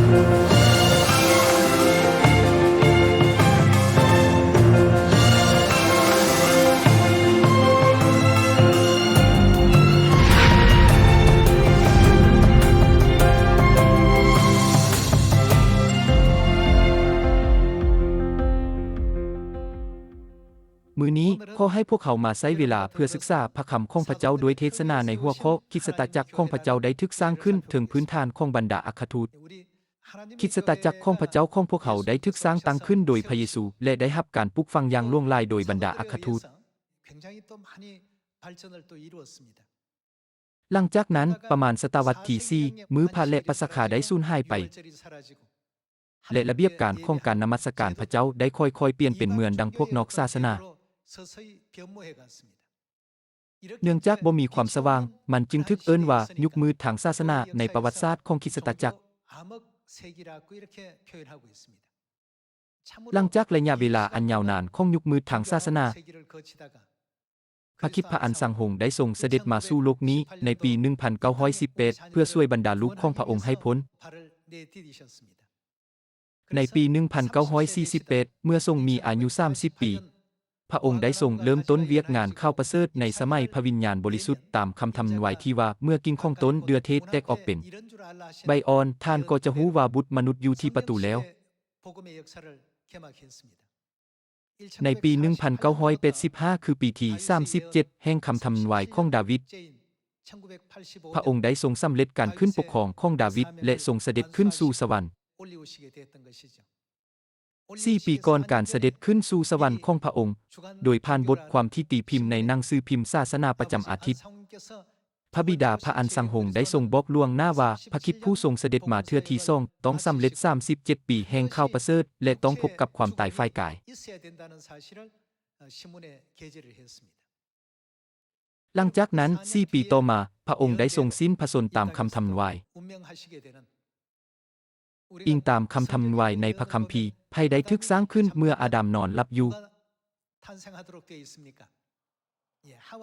ມື້ນີ້ ຂໍໃຫ້ພວກເຮົາມາໃຊ້ເວລາເພື່ອສຶກສາພະຄຳຂອງພະເຈົ້າ ດ້ວຍເທດສະໜາໃນຫົວຂໍ້ ຄຣິສຕະຈັກຂອງພະເຈົ້າໄດ້ຖືກສ້າງຂຶ້ນເທິງພື້ນຖານຂອງບັນດາອັກຄະທູດ. ຄຣິສຕະຈັກຂອງພະເຈົ້າຂອງພວກເຮົາໄດ້ຖືກສ້າງຕັ້ງຂຶ້ນໂດຍພະເຢຊູ ແລະ ໄດ້ຮັບການປູກຝັງຢ່າງຫຼວງຫຼາຍໂດຍບັນດາອັກຄະທູດ. ຫຼັງຈາກນັ້ນປະມານສະຕະວັດທີສີ່ ມື້ພະ ແລະ ປາສະຄາໄດ້ສູນຫາຍໄປ ແລະ ລະບຽບການຂອງການນະມັດສະການພະເຈົ້າໄດ້ຄ່ອຍໆປ່ຽນເປັນເໝືອນດັ່ງພວກນອກສາສະໜາ. ເນື່ອງຈາກບໍ່ມີຄວາມສະຫວ່າງ, ມັນຈຶ່ງຖືກເອີ້ນວ່າຍຸກມືດທາງສາສະໜາໃນປະຫວັດສາດຂອງຄຣິສຕະຈັກ. ຫຼັງຈາກໄລຍະເວລາອັນຍາວນານຂອງຍຸກມືດທາງສາສະໜາ, ພະຄຣິດພະອັນສັງຫົງໄດ້ຊົງສະເດັດມາສູ່ໂລກນີ້ໃນປີໜຶ່ງພັນເກົ້າຮ້ອຍສິບແປດ ເພື່ອຊ່ວຍບັນດາລູກຂອງພະອົງໃຫ້ພົ້ນ. ໃນປີໜຶ່ງພັນເກົ້າຮ້ອຍສີ່ສິບແປດ ເມື່ອຊົງມີອາຍຸສາມສິບປີ, ພະອົງໄດ້ຊົງເລີ່ມຕົ້ນວຽກງານຂ່າວປະເສີດໃນສະໄໝພະວິນຍານບໍລິສຸດ ຕາມຄຳທຳນາຍທີ່ວ່າ ເມື່ອກິ່ງຂອງຕົ້ນເດື່ອເທດແຕກອອກເປັນໃບອ່ອນ, ທ່ານກໍຈະຮູ້ວ່າບຸດມະນຸດຢູ່ທີ່ປະຕູແລ້ວ. ໃນປີໜຶ່ງພັນເກົ້າຮ້ອຍແປດສິບຫ້າ ຄືປີທີສາມສິບເຈັດແຫ່ງຄຳທຳນາຍຂອງດາວິດ, ພະອົງໄດ້ຊົງສຳເລັດການຂຶ້ນປົກຄອງຂອງດາວິດ ແລະ ຊົງສະເດັດຂຶ້ນສູ່ສະຫວັນ. ສີ່ປີກ່ອນການສະເດັດຂຶ້ນສູ່ສະຫວັນຂອງພະອົງ, ໂດຍຜ່ານບົດຄວາມທີ່ຕີພິມໃນໜັງສືພິມສາສະໜາປະຈຳອາທິດ, ພະບິດາພະອັນສັງຫົງໄດ້ຊົງບອກລ່ວງໜ້າວ່າ ພະຄຣິດຜູ້ຊົງສະເດັດມາເທື່ອທີສອງ ຕ້ອງສຳເລັດສາມສິບເຈັດປີແຫ່ງຂ່າວປະເສີດ ແລະ ຕ້ອງພົບກັບຄວາມຕາຍຝ່າຍກາຍ. ຫຼັງຈາກນັ້ນສີ່ປີຕໍ່ມາ, ພະອົງໄດ້ຊົງສິ້ນພະຊົນຕາມຄຳທຳນາຍ. ອີງຕາມຄຳທຳນາຍໃນພະຄຳພີ, ໃຜໄດ້ຖືກສ້າງຂຶ້ນເມື່ອອາດາມນອນຫຼັບຢູ່?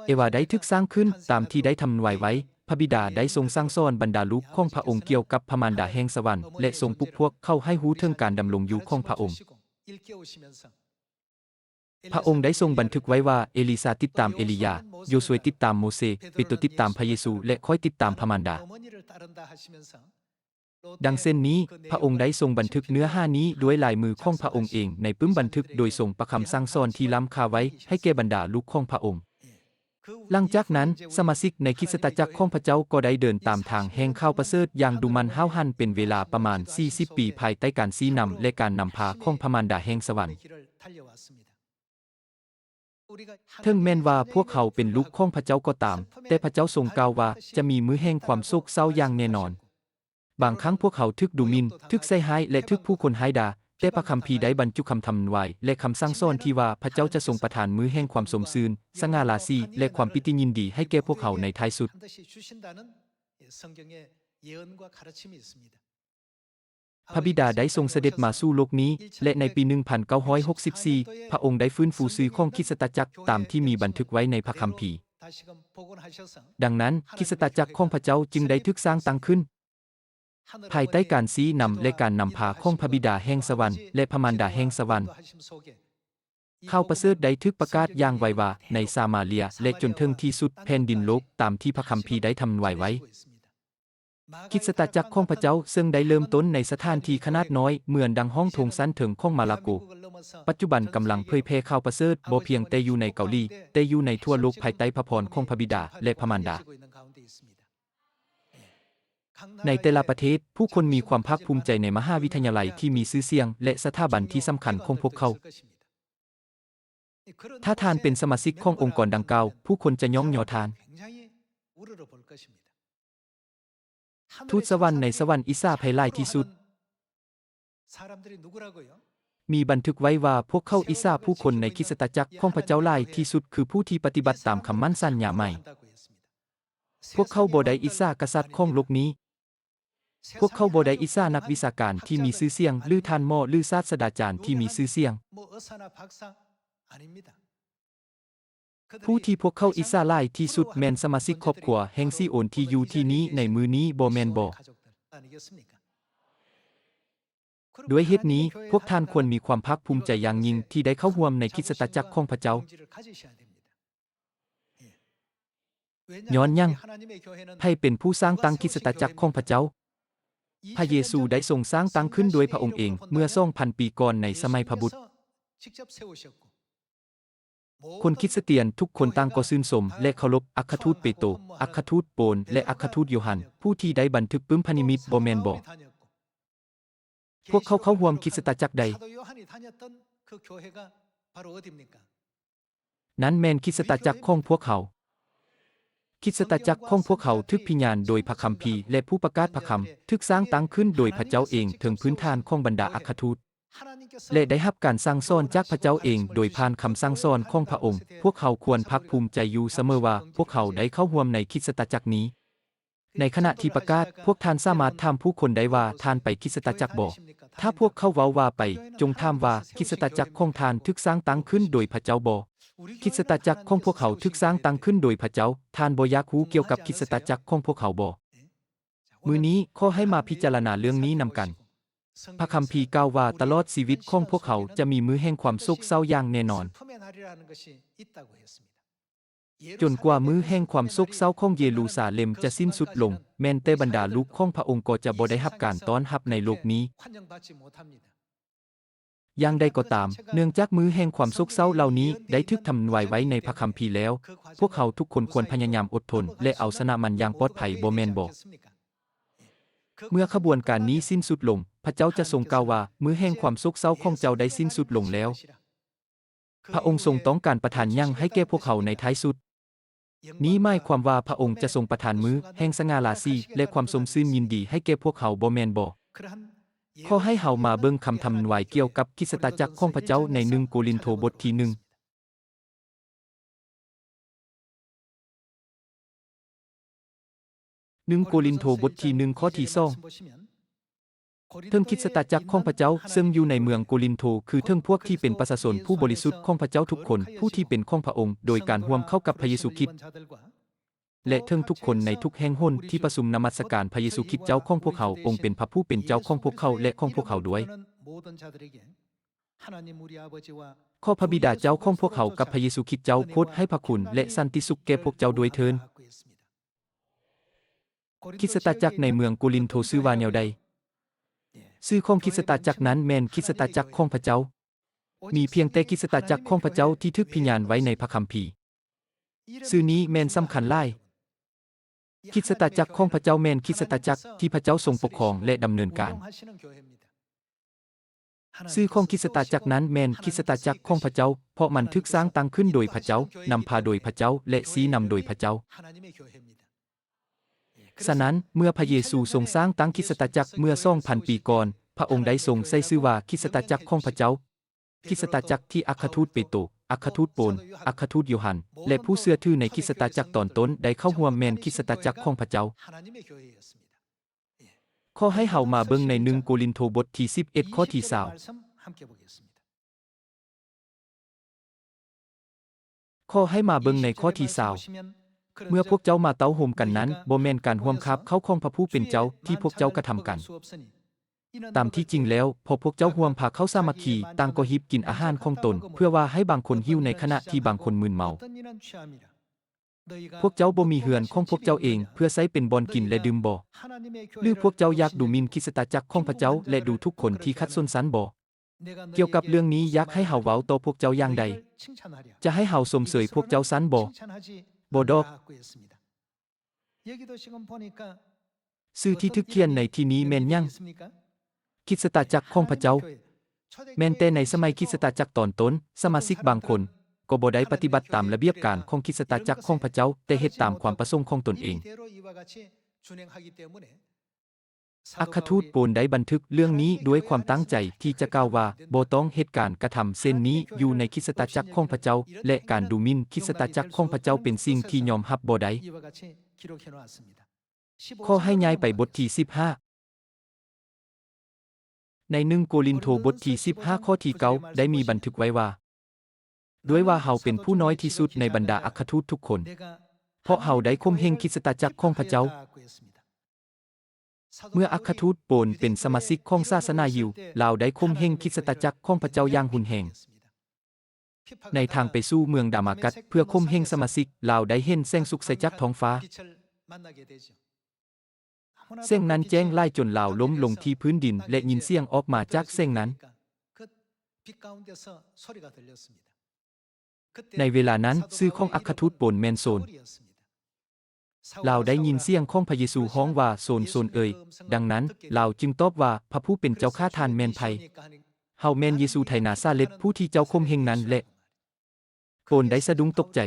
ເອວາໄດ້ຖືກສ້າງຂຶ້ນຕາມທີ່ໄດ້ທຳນາຍໄວ້. ພະບິດາໄດ້ຊົງສັ່ງສອນບັນດາລູກຂອງພະອົງກ່ຽວກັບພະມານດາແຫ່ງສະຫວັນ ແລະ ຊົງປຸກພວກເຂົາໃຫ້ຮູ້ເຖິງການດຳລົງຢູ່ຂອງພະອົງ. ພະອົງໄດ້ຊົງບັນທຶກໄວ້ວ່າ ເອລີຊາຕິດຕາມເອລີຢາ, ໂຢຊວຍຕິດຕາມໂມເຊ, ເປໂຕຕິດຕາມພະເຢຊູ ແລະ ຂ້ອຍຕິດຕາມພະມານດາ. ດັ່ງເຊັ່ນນີ້, ພະອົງໄດ້ຊົງບັນທຶກເນື້ອຫານີ້ດ້ວຍລາຍມືຂອງພະອົງເອງໃນປຶ້ມບັນທຶກ ໂດຍຊົງປະຄຳສັ່ງສອນທີ່ລ້ຳຄ່າໄວ້ໃຫ້ແກ່ບັນດາລູກຂອງພະອົງ. ຫຼັງຈາກນັ້ນ, ສະມາຊິກໃນຄຣິສຕະຈັກຂອງພະເຈົ້າກໍໄດ້ເດີນຕາມທາງແຫ່ງຂ່າວປະເສີດຢ່າງດຸໝັ່ນຫ້າວຫັນເປັນເວລາປະມານສີ່ສິບປີ ພາຍໃຕ້ການຊີ້ນຳ ແລະ ການນຳພາຂອງພະມານດາແຫ່ງສະຫວັນ. ເຖິງແມ່ນວ່າພວກເຮົາເປັນລູກຂອງພະເຈົ້າກໍຕາມ, ແຕ່ພະເຈົ້າຊົງກ່າວວ່າຈະມີມື້ແຫ່ງຄວາມໂສກເສົ້າຢ່າງແນ່ນອນ. ບາງຄັ້ງພວກເຮົາຖືກດູໝິ່ນ, ຖືກໃສ່ຮ້າຍ ແລະ ຖືກຜູ້ຄົນຮ້າຍດ່າ, ແຕ່ພະຄຳພີໄດ້ບັນຈຸຄຳທຳນາຍ ແລະ ຄຳສັ່ງສອນທີ່ວ່າພະເຈົ້າຈະຊົງປະທານມື້ແຫ່ງຄວາມຊົມຊື່ນ, ສະຫງ່າລາສີ ແລະ ຄວາມປີຕິຍິນດີໃຫ້ແກ່ພວກເຮົາໃນທ້າຍສຸດ. ພະບິດາໄດ້ຊົງສະເດັດມາສູ່ໂລກນີ້ ແລະ ໃນປີໜຶ່ງພັນເກົ້າຮ້ອຍຫົກສິບສີ່ ພະອົງໄດ້ຟື້ນຟູຊື່ຂອງຄຣິສຕະຈັກຕາມທີ່ມີບັນທຶກໄວ້ໃນພະຄຳພີ. ດັ່ງນັ້ນ, ຄຣິສຕະຈັກຂອງພະເຈົ້າຈຶ່ງໄດ້ຖືກສ້າງຕັ້ງຂຶ້ນ ພາຍໃຕ້ການຊີ້ນຳ ແລະ ການນຳພາຂອງພະບິດາແຫ່ງສະຫວັນ ແລະ ພະມານດາແຫ່ງສະຫວັນ. ຂ່າວປະເສີດໄດ້ຖືກປະກາດຢ່າງໄວວາໃນສາມາເລຍ ແລະ ຈົນເຖິງທີ່ສຸດແຜ່ນດິນໂລກ, ຕາມທີ່ພະຄຳພີໄດ້ທຳນາຍໄວ້. ຄຣິສຕະຈັກຂອງພະເຈົ້າເຊິ່ງໄດ້ເລີ່ມຕົ້ນໃນສະຖານທີ່ຂະໜາດນ້ອຍເໝືອນດັ່ງຫ້ອງໂຖງຊັ້ນເທິງຂອງມາລາໂກ, ປັດຈຸບັນກຳລັງເຜີຍແຜ່ຂ່າວປະເສີດບໍ່ພຽງແຕ່ຢູ່ໃນເກົາຫຼີ, ແຕ່ຢູ່ໃນທົ່ວໂລກພາຍໃຕ້ພະພອນຂອງພະບິດາ ແລະ ພະມານດາ. ໃນແຕ່ລະປະເທດ, ຜູ້ຄົນມີຄວາມພາກພູມໃຈໃນມະຫາວິທະຍາໄລທີ່ມີຊື່ສຽງ ແລະ ສະຖາບັນທີ່ສຳຄັນຂອງພວກເຂົາ. ຖ້າທ່ານເປັນສະມາຊິກຂອງອົງກອນດັ່ງກ່າວ, ຜູ້ຄົນຈະຍ້ອງຍໍທ່ານ. ທູດສະຫວັນໃນສະຫວັນອິດສາໃຜຫຼາຍທີ່ສຸດ? ມີບັນທຶກໄວ້ວ່າພວກເຂົາອິດສາຜູ້ຄົນໃນຄຣິສຕະຈັກຂອງພະເຈົ້າຫຼາຍທີ່ສຸດຄືຜູ້ທີ່ປະຕິບັດຕາມຄຳໝັ້ນສັນຍາໃໝ່. ພວກເຂົາບໍ່ໄດ້ອິດສາກະສັດຂອງໂລກນີ້. ພວກເຂົາບໍ່ໄດ້ອິດສານັກວິຊາການທີ່ມີຊື່ສຽງ ຫຼື ທ່ານໝໍ ຫຼື ສາດສະດາຈານທີ່ມີຊື່ສຽງ. ຜູ້ທີ່ພວກເຂົາອິດສາຫຼາຍທີ່ສຸດແມ່ນສະມາຊິກຄອບຄົວແຫ່ງຊີໂອນທີ່ຢູ່ທີ່ນີ້ໃນມື້ນີ້, ບໍ່ແມ່ນບໍ? ດ້ວຍເຫດນີ້, ພວກທ່ານຄວນມີຄວາມພາກພູມໃຈຢ່າງຍິ່ງທີ່ໄດ້ເຂົ້າຮ່ວມໃນຄຣິສຕະຈັກຂອງພະເຈົ້າ. ຍ້ອນຫຍັງ? ໃຜເປັນຜູ້ສ້າງຕັ້ງຄຣິສຕະຈັກຂອງພະເຈົ້າ? ພະເຢຊູໄດ້ຊົງສ້າງຕັ້ງຂຶ້ນໂດຍພະອົງເອງເມື່ອສອງພັນປີກ່ອນໃນສະໄໝພະບຸດ. ຄົນຄຣິສຕຽນທຸກຄົນຕ່າງກໍຊື່ນຊົມ ແລະ ເຄົາລົບອັກຄະທູດເປໂຕ, ອັກຄະທູດໂປນ ແລະ ອັກຄະທູດໂຢຮັນ, ຜູ້ທີ່ໄດ້ບັນທຶກປຶ້ມພະນິມິດ, ບໍ່ແມ່ນບໍ? ພວກເຂົາເຂົ້າຮ່ວມຄຣິສຕະຈັກໃດ? ນັ້ນແມ່ນຄຣິສຕະຈັກຂອງພວກເຮົາ. ຄຣິສຕະຈັກຂອງພວກເຮົາຖືກພິຍານໂດຍພະຄຳພີ ແລະ ຜູ້ປະກາດພະຄຳ, ຖືກສ້າງຕັ້ງຂຶ້ນໂດຍພະເຈົ້າເອງເທິງພື້ນຖານຂອງບັນດາອັກຄະທູດ ແລະ ໄດ້ຮັບການສັ່ງສອນຈາກພະເຈົ້າເອງໂດຍຜ່ານຄຳສັ່ງສອນຂອງພະອົງ. ພວກເຮົາຄວນພາກພູມໃຈຢູ່ສະເໝີວ່າພວກເຮົາໄດ້ເຂົ້າຮ່ວມໃນຄຣິສຕະຈັກນີ້. ໃນຂະນະທີ່ປະກາດ, ພວກທ່ານສາມາດຖາມຜູ້ຄົນໄດ້ວ່າ, ທ່ານໄປຄຣິສຕະຈັກບໍ? ຖ້າພວກເຂົາເວົ້າວ່າໄປ, ຈົ່ງຖາມວ່າ, ຄຣິສຕະຈັກຂອງທ່ານຖືກສ້າງຕັ້ງຂຶ້ນໂດຍພະເຈົ້າບໍ? ຄຣິສຕະຈັກຂອງພວກເຮົາຖືກສ້າງຕັ້ງຂຶ້ນໂດຍພະເຈົ້າ. ທ່ານບໍ່ຢາກຮູ້ກ່ຽວກັບຄຣິສຕະຈັກຂອງພວກເຮົາບໍ? ມື້ນີ້ຂໍໃຫ້ມາພິຈາລະນາເລື່ອງນີ້ນຳກັນ. ພະຄຳພີກ່າວວ່າຕະຫຼອດຊີວິດຂອງພວກເຮົາຈະມີມື້ແຫ່ງຄວາມໂສກເສົ້າຢ່າງແນ່ນອນ, ຈົນກວ່າມື້ແຫ່ງຄວາມໂສກເສົ້າຂອງເຢຣູຊາເລັມຈະສິ້ນສຸດລົງ, ແມ່ນແຕ່ບັນດາລູກຂອງພະອົງກໍຈະບໍ່ໄດ້ຮັບການຕ້ອນຮັບໃນໂລກນີ້. ຢ່າງໃດກໍຕາມ, ເນື່ອງຈາກມື້ແຫ່ງຄວາມໂສກເສົ້າເຫຼົ່ານີ້ໄດ້ຖືກທຳນາຍໄວ້ໃນພະຄຳພີແລ້ວ, ພວກເຮົາທຸກຄົນຄວນພະຍາຍາມອົດທົນ ແລະ ເອົາຊະນະມັນຢ່າງປອດໄພ, ບໍ່ແມ່ນບໍ? ເມື່ອຂະບວນການນີ້ສິ້ນສຸດລົງ, ພະເຈົ້າຈະຊົງກ່າວວ່າ, ມື້ແຫ່ງຄວາມໂສກເສົ້າຂອງເຈົ້າໄດ້ສິ້ນສຸດລົງແລ້ວ. ພະອົງຊົງຕ້ອງການປະທານຫຍັງໃຫ້ແກ່ພວກເຮົາໃນທ້າຍສຸດ? ນີ້ໝາຍຄວາມວ່າພະອົງຈະຊົງປະທານມື້ແຫ່ງສະຫງ່າລາສີ ແລະ ຄວາມຊົມຊື່ນຍິນດີໃຫ້ແກ່ພວກເຮົາ, ບໍ່ແມ່ນບໍ? ຂໍໃຫ້ເຮົາມາເບິ່ງຄຳທຳນາຍກ່ຽວກັບຄຣິສຕະຈັກຂອງພະເຈົ້າໃນໜຶ່ງໂກລິນໂທບົດທີໜຶ່ງ. ໜຶ່ງໂກລິນໂທບົດທີໜຶ່ງ ຂໍ້ທີສອງ. ເຖິງຄຣິສຕະຈັກຂອງພະເຈົ້າເຊິ່ງຢູ່ໃນເມືອງໂກລິນໂທ, ຄືເຖິງພວກທີ່ເປັນປະຊາຊົນຜູ້ບໍລິສຸດຂອງພະເຈົ້າທຸກຄົນ, ຜູ້ທີ່ເປັນຂອງພະອົງໂດຍການຮ່ວມເຂົ້າກັບພະເຢຊູຄຣິດ, ແລະ ເຖິງທຸກຄົນໃນທຸກແຫ່ງຫົນທີ່ປະຊຸມນະມັດສະການພະເຢຊູຄຣິດເຈົ້າຂອງພວກເຮົາ, ອົງເປັນພະຜູ້ເປັນເຈົ້າຂອງພວກເຂົາ ແລະ ຂອງພວກເຮົາດ້ວຍ. ຂໍພະບິດາເຈົ້າຂອງພວກເຮົາກັບພະເຢຊູຄຣິດເຈົ້າໂປດໃຫ້ພະຄຸນ ແລະ ສັນຕິສຸກແກ່ພວກເຈົ້າດ້ວຍເທີ້ນ. ຄຣິສຕະຈັກໃນເມືອງໂກລິນໂທຊື່ວ່າແນວໃດ? ຊື່ຂອງຄຣິສຕະຈັກນັ້ນແມ່ນຄຣິສຕະຈັກຂອງພະເຈົ້າ. ມີພຽງແຕ່ຄຣິສຕະຈັກຂອງພະເຈົ້າທີ່ຖືກພິຍານໄວ້ໃນພະຄຳພີ. ຊື່ນີ້ແມ່ນສຳຄັນຫຼາຍ. ຄຣິສຕະຈັກຂອງພະເຈົ້າແມ່ນຄຣິສຕະຈັກທີ່ພະເຈົ້າຊົງປົກຄອງ ແລະ ດຳເນີນການ. ຊື່ຂອງຄຣິສຕະຈັກນັ້ນແມ່ນຄຣິສຕະຈັກຂອງພະເຈົ້າ, ເພາະມັນຖືກສ້າງຕັ້ງຂຶ້ນໂດຍພະເຈົ້າ, ນຳພາໂດຍພະເຈົ້າ ແລະ ຊີ້ນຳໂດຍພະເຈົ້າ. ສະນັ້ນ, ເມື່ອພະເຢຊູຊົງສ້າງຕັ້ງຄຣິສຕະຈັກເມື່ອສອງພັນປີກ່ອນ, ພະອົງໄດ້ຊົງໃສ່ຊື່ວ່າຄຣິສຕະຈັກຂອງພະເຈົ້າ. ຄຣິສຕະຈັກທີ່ອັກຄະທູດເປໂຕ, ອັກຄະທູດໂປນ, ອັກຄະທູດໂຢຮັນ ແລະ ຜູ້ເຊື່ອຖືໃນຄຣິສຕະຈັກຕອນຕົ້ນໄດ້ເຂົ້າຮ່ວມແມ່ນຄຣິສຕະຈັກຂອງພະເຈົ້າ. ຂໍໃຫ້ເຮົາມາເບິ່ງໃນໜຶ່ງໂກລິນໂທບົດທີສິບເອັດ ຂໍ້ທີຊາວ. ຂໍໃຫ້ມາເບິ່ງໃນຂໍ້ທີຊາວ. ເມື່ອພວກເຈົ້າມາເຕົ້າໂຮມກັນນັ້ນ, ບໍ່ແມ່ນການຮ່ວມຄາບເຂົ້າຂອງພະຜູ້ເປັນເຈົ້າທີ່ພວກເຈົ້າກະທຳກັນ. ຕາມທີ່ຈິງແລ້ວ, ເພາະພວກເຈົ້າຮ່ວມພາເຂົ້າສາມັກຄີ, ຕ່າງກໍຮີບກິນອາຫານຂອງຕົນ, ເພື່ອວ່າໃຫ້ບາງຄົນຫິວໃນຂະນະທີ່ບາງຄົນມຶນເມົາ. ພວກເຈົ້າບໍ່ມີເຮືອນຂອງພວກເຈົ້າເອງເພື່ອໃຊ້ເປັນບ່ອນກິນ ແລະ ດື່ມບໍ? ຫຼືພວກເຈົ້າຢາກດູໝິ່ນຄຣິສຕະຈັກຂອງພະເຈົ້າ ແລະ ດູຖູກຄົນທີ່ຂັດສົນຊັ້ນບໍ? ກ່ຽວກັບເລື່ອງນີ້ ຢາກໃຫ້ເຮົາເວົ້າຕໍ່ພວກເຈົ້າຢ່າງໃດ? ຈະໃຫ້ເຮົາຊົມເຊີຍພວກເຈົ້າຊັ້ນບໍ? ບໍ່ດອກ. ຊື່ທີ່ຖືກຂຽນໃນທີ່ນີ້ແມ່ນຫຍັງ? ຄຣິສຕະຈັກຂອງພະເຈົ້າ. ແມ່ນແຕ່ໃນສະໄໝຄຣິສຕະຈັກຕອນຕົ້ນ, ສະມາຊິກບາງຄົນກໍບໍ່ໄດ້ປະຕິບັດຕາມລະບຽບການຂອງຄຣິສຕະຈັກຂອງພະເຈົ້າ, ແຕ່ເຮັດຕາມຄວາມປະສົງຂອງຕົນເອງ. ອັກຄະທູດໂປນໄດ້ບັນທຶກເລື່ອງນີ້ດ້ວຍຄວາມຕັ້ງໃຈທີ່ຈະກ່າວວ່າ ບໍ່ຕ້ອງເຮັດການກະທຳເຊັ່ນນີ້ຢູ່ໃນຄຣິສຕະຈັກຂອງພະເຈົ້າ, ແລະ ການດູໝິ່ນຄຣິສຕະຈັກຂອງພະເຈົ້າເປັນສິ່ງທີ່ຍອມຮັບບໍ່ໄດ້. ຂໍໃຫ້ຍ້າຍໄປບົດທີສິບຫ້າ. ໃນໜຶ່ງໂກລິນໂທບົດທີສິບຫ້າ ຂໍ້ທີເກົ້າ ໄດ້ມີບັນທຶກໄວ້ວ່າ, ດ້ວຍວ່າເຮົາເປັນຜູ້ນ້ອຍທີ່ສຸດໃນບັນດາອັກຄະທູດທຸກຄົນ, ເພາະເຮົາໄດ້ຂົ່ມເຫງຄຣິສຕະຈັກຂອງພະເຈົ້າ. ເມື່ອອັກຄະທູດໂປນເປັນສະມາຊິກຂອງສາສະໜາຢິວ, ລາວໄດ້ຂົ່ມເຫງຄຣິສຕະຈັກຂອງພະເຈົ້າຢ່າງຮຸນແຮງ. ໃນທາງໄປສູ່ເມືອງດາມາກັດເພື່ອຂົ່ມເຫງສະມາຊິກ, ລາວໄດ້ເຫັນແສງສຸກໃສຈາກທ້ອງຟ້າ. ແສງນັ້ນແຈ້ງຫຼາຍຈົນລາວລົ້ມລົງທີ່ພື້ນດິນ ແລະ ຍິນສຽງອອກມາຈາກແສງນັ້ນ. ໃນເວລານັ້ນ, ຊື່ຂອງອັກຄະທູດໂປນແມ່ນໂຊນ. ລາວໄດ້ຍິນສຽງຂອງພະເຢຊູຮ້ອງວ່າ, ໂຊນ, ໂຊນເອີຍ. ດັ່ງນັ້ນ, ລາວຈຶ່ງຕອບວ່າ, ພະຜູ້ເປັນເຈົ້າຂ້າ, ທ່ານແມ່ນໃຜ? ເຮົາແມ່ນເຢຊູໄທນາຊາເລັດ, ຜູ້ທີ່ເຈົ້າຂົ່ມເຫງນັ້ນແຫຼະ. ໂປນໄດ້ສະດຸ້ງຕົກໃຈ.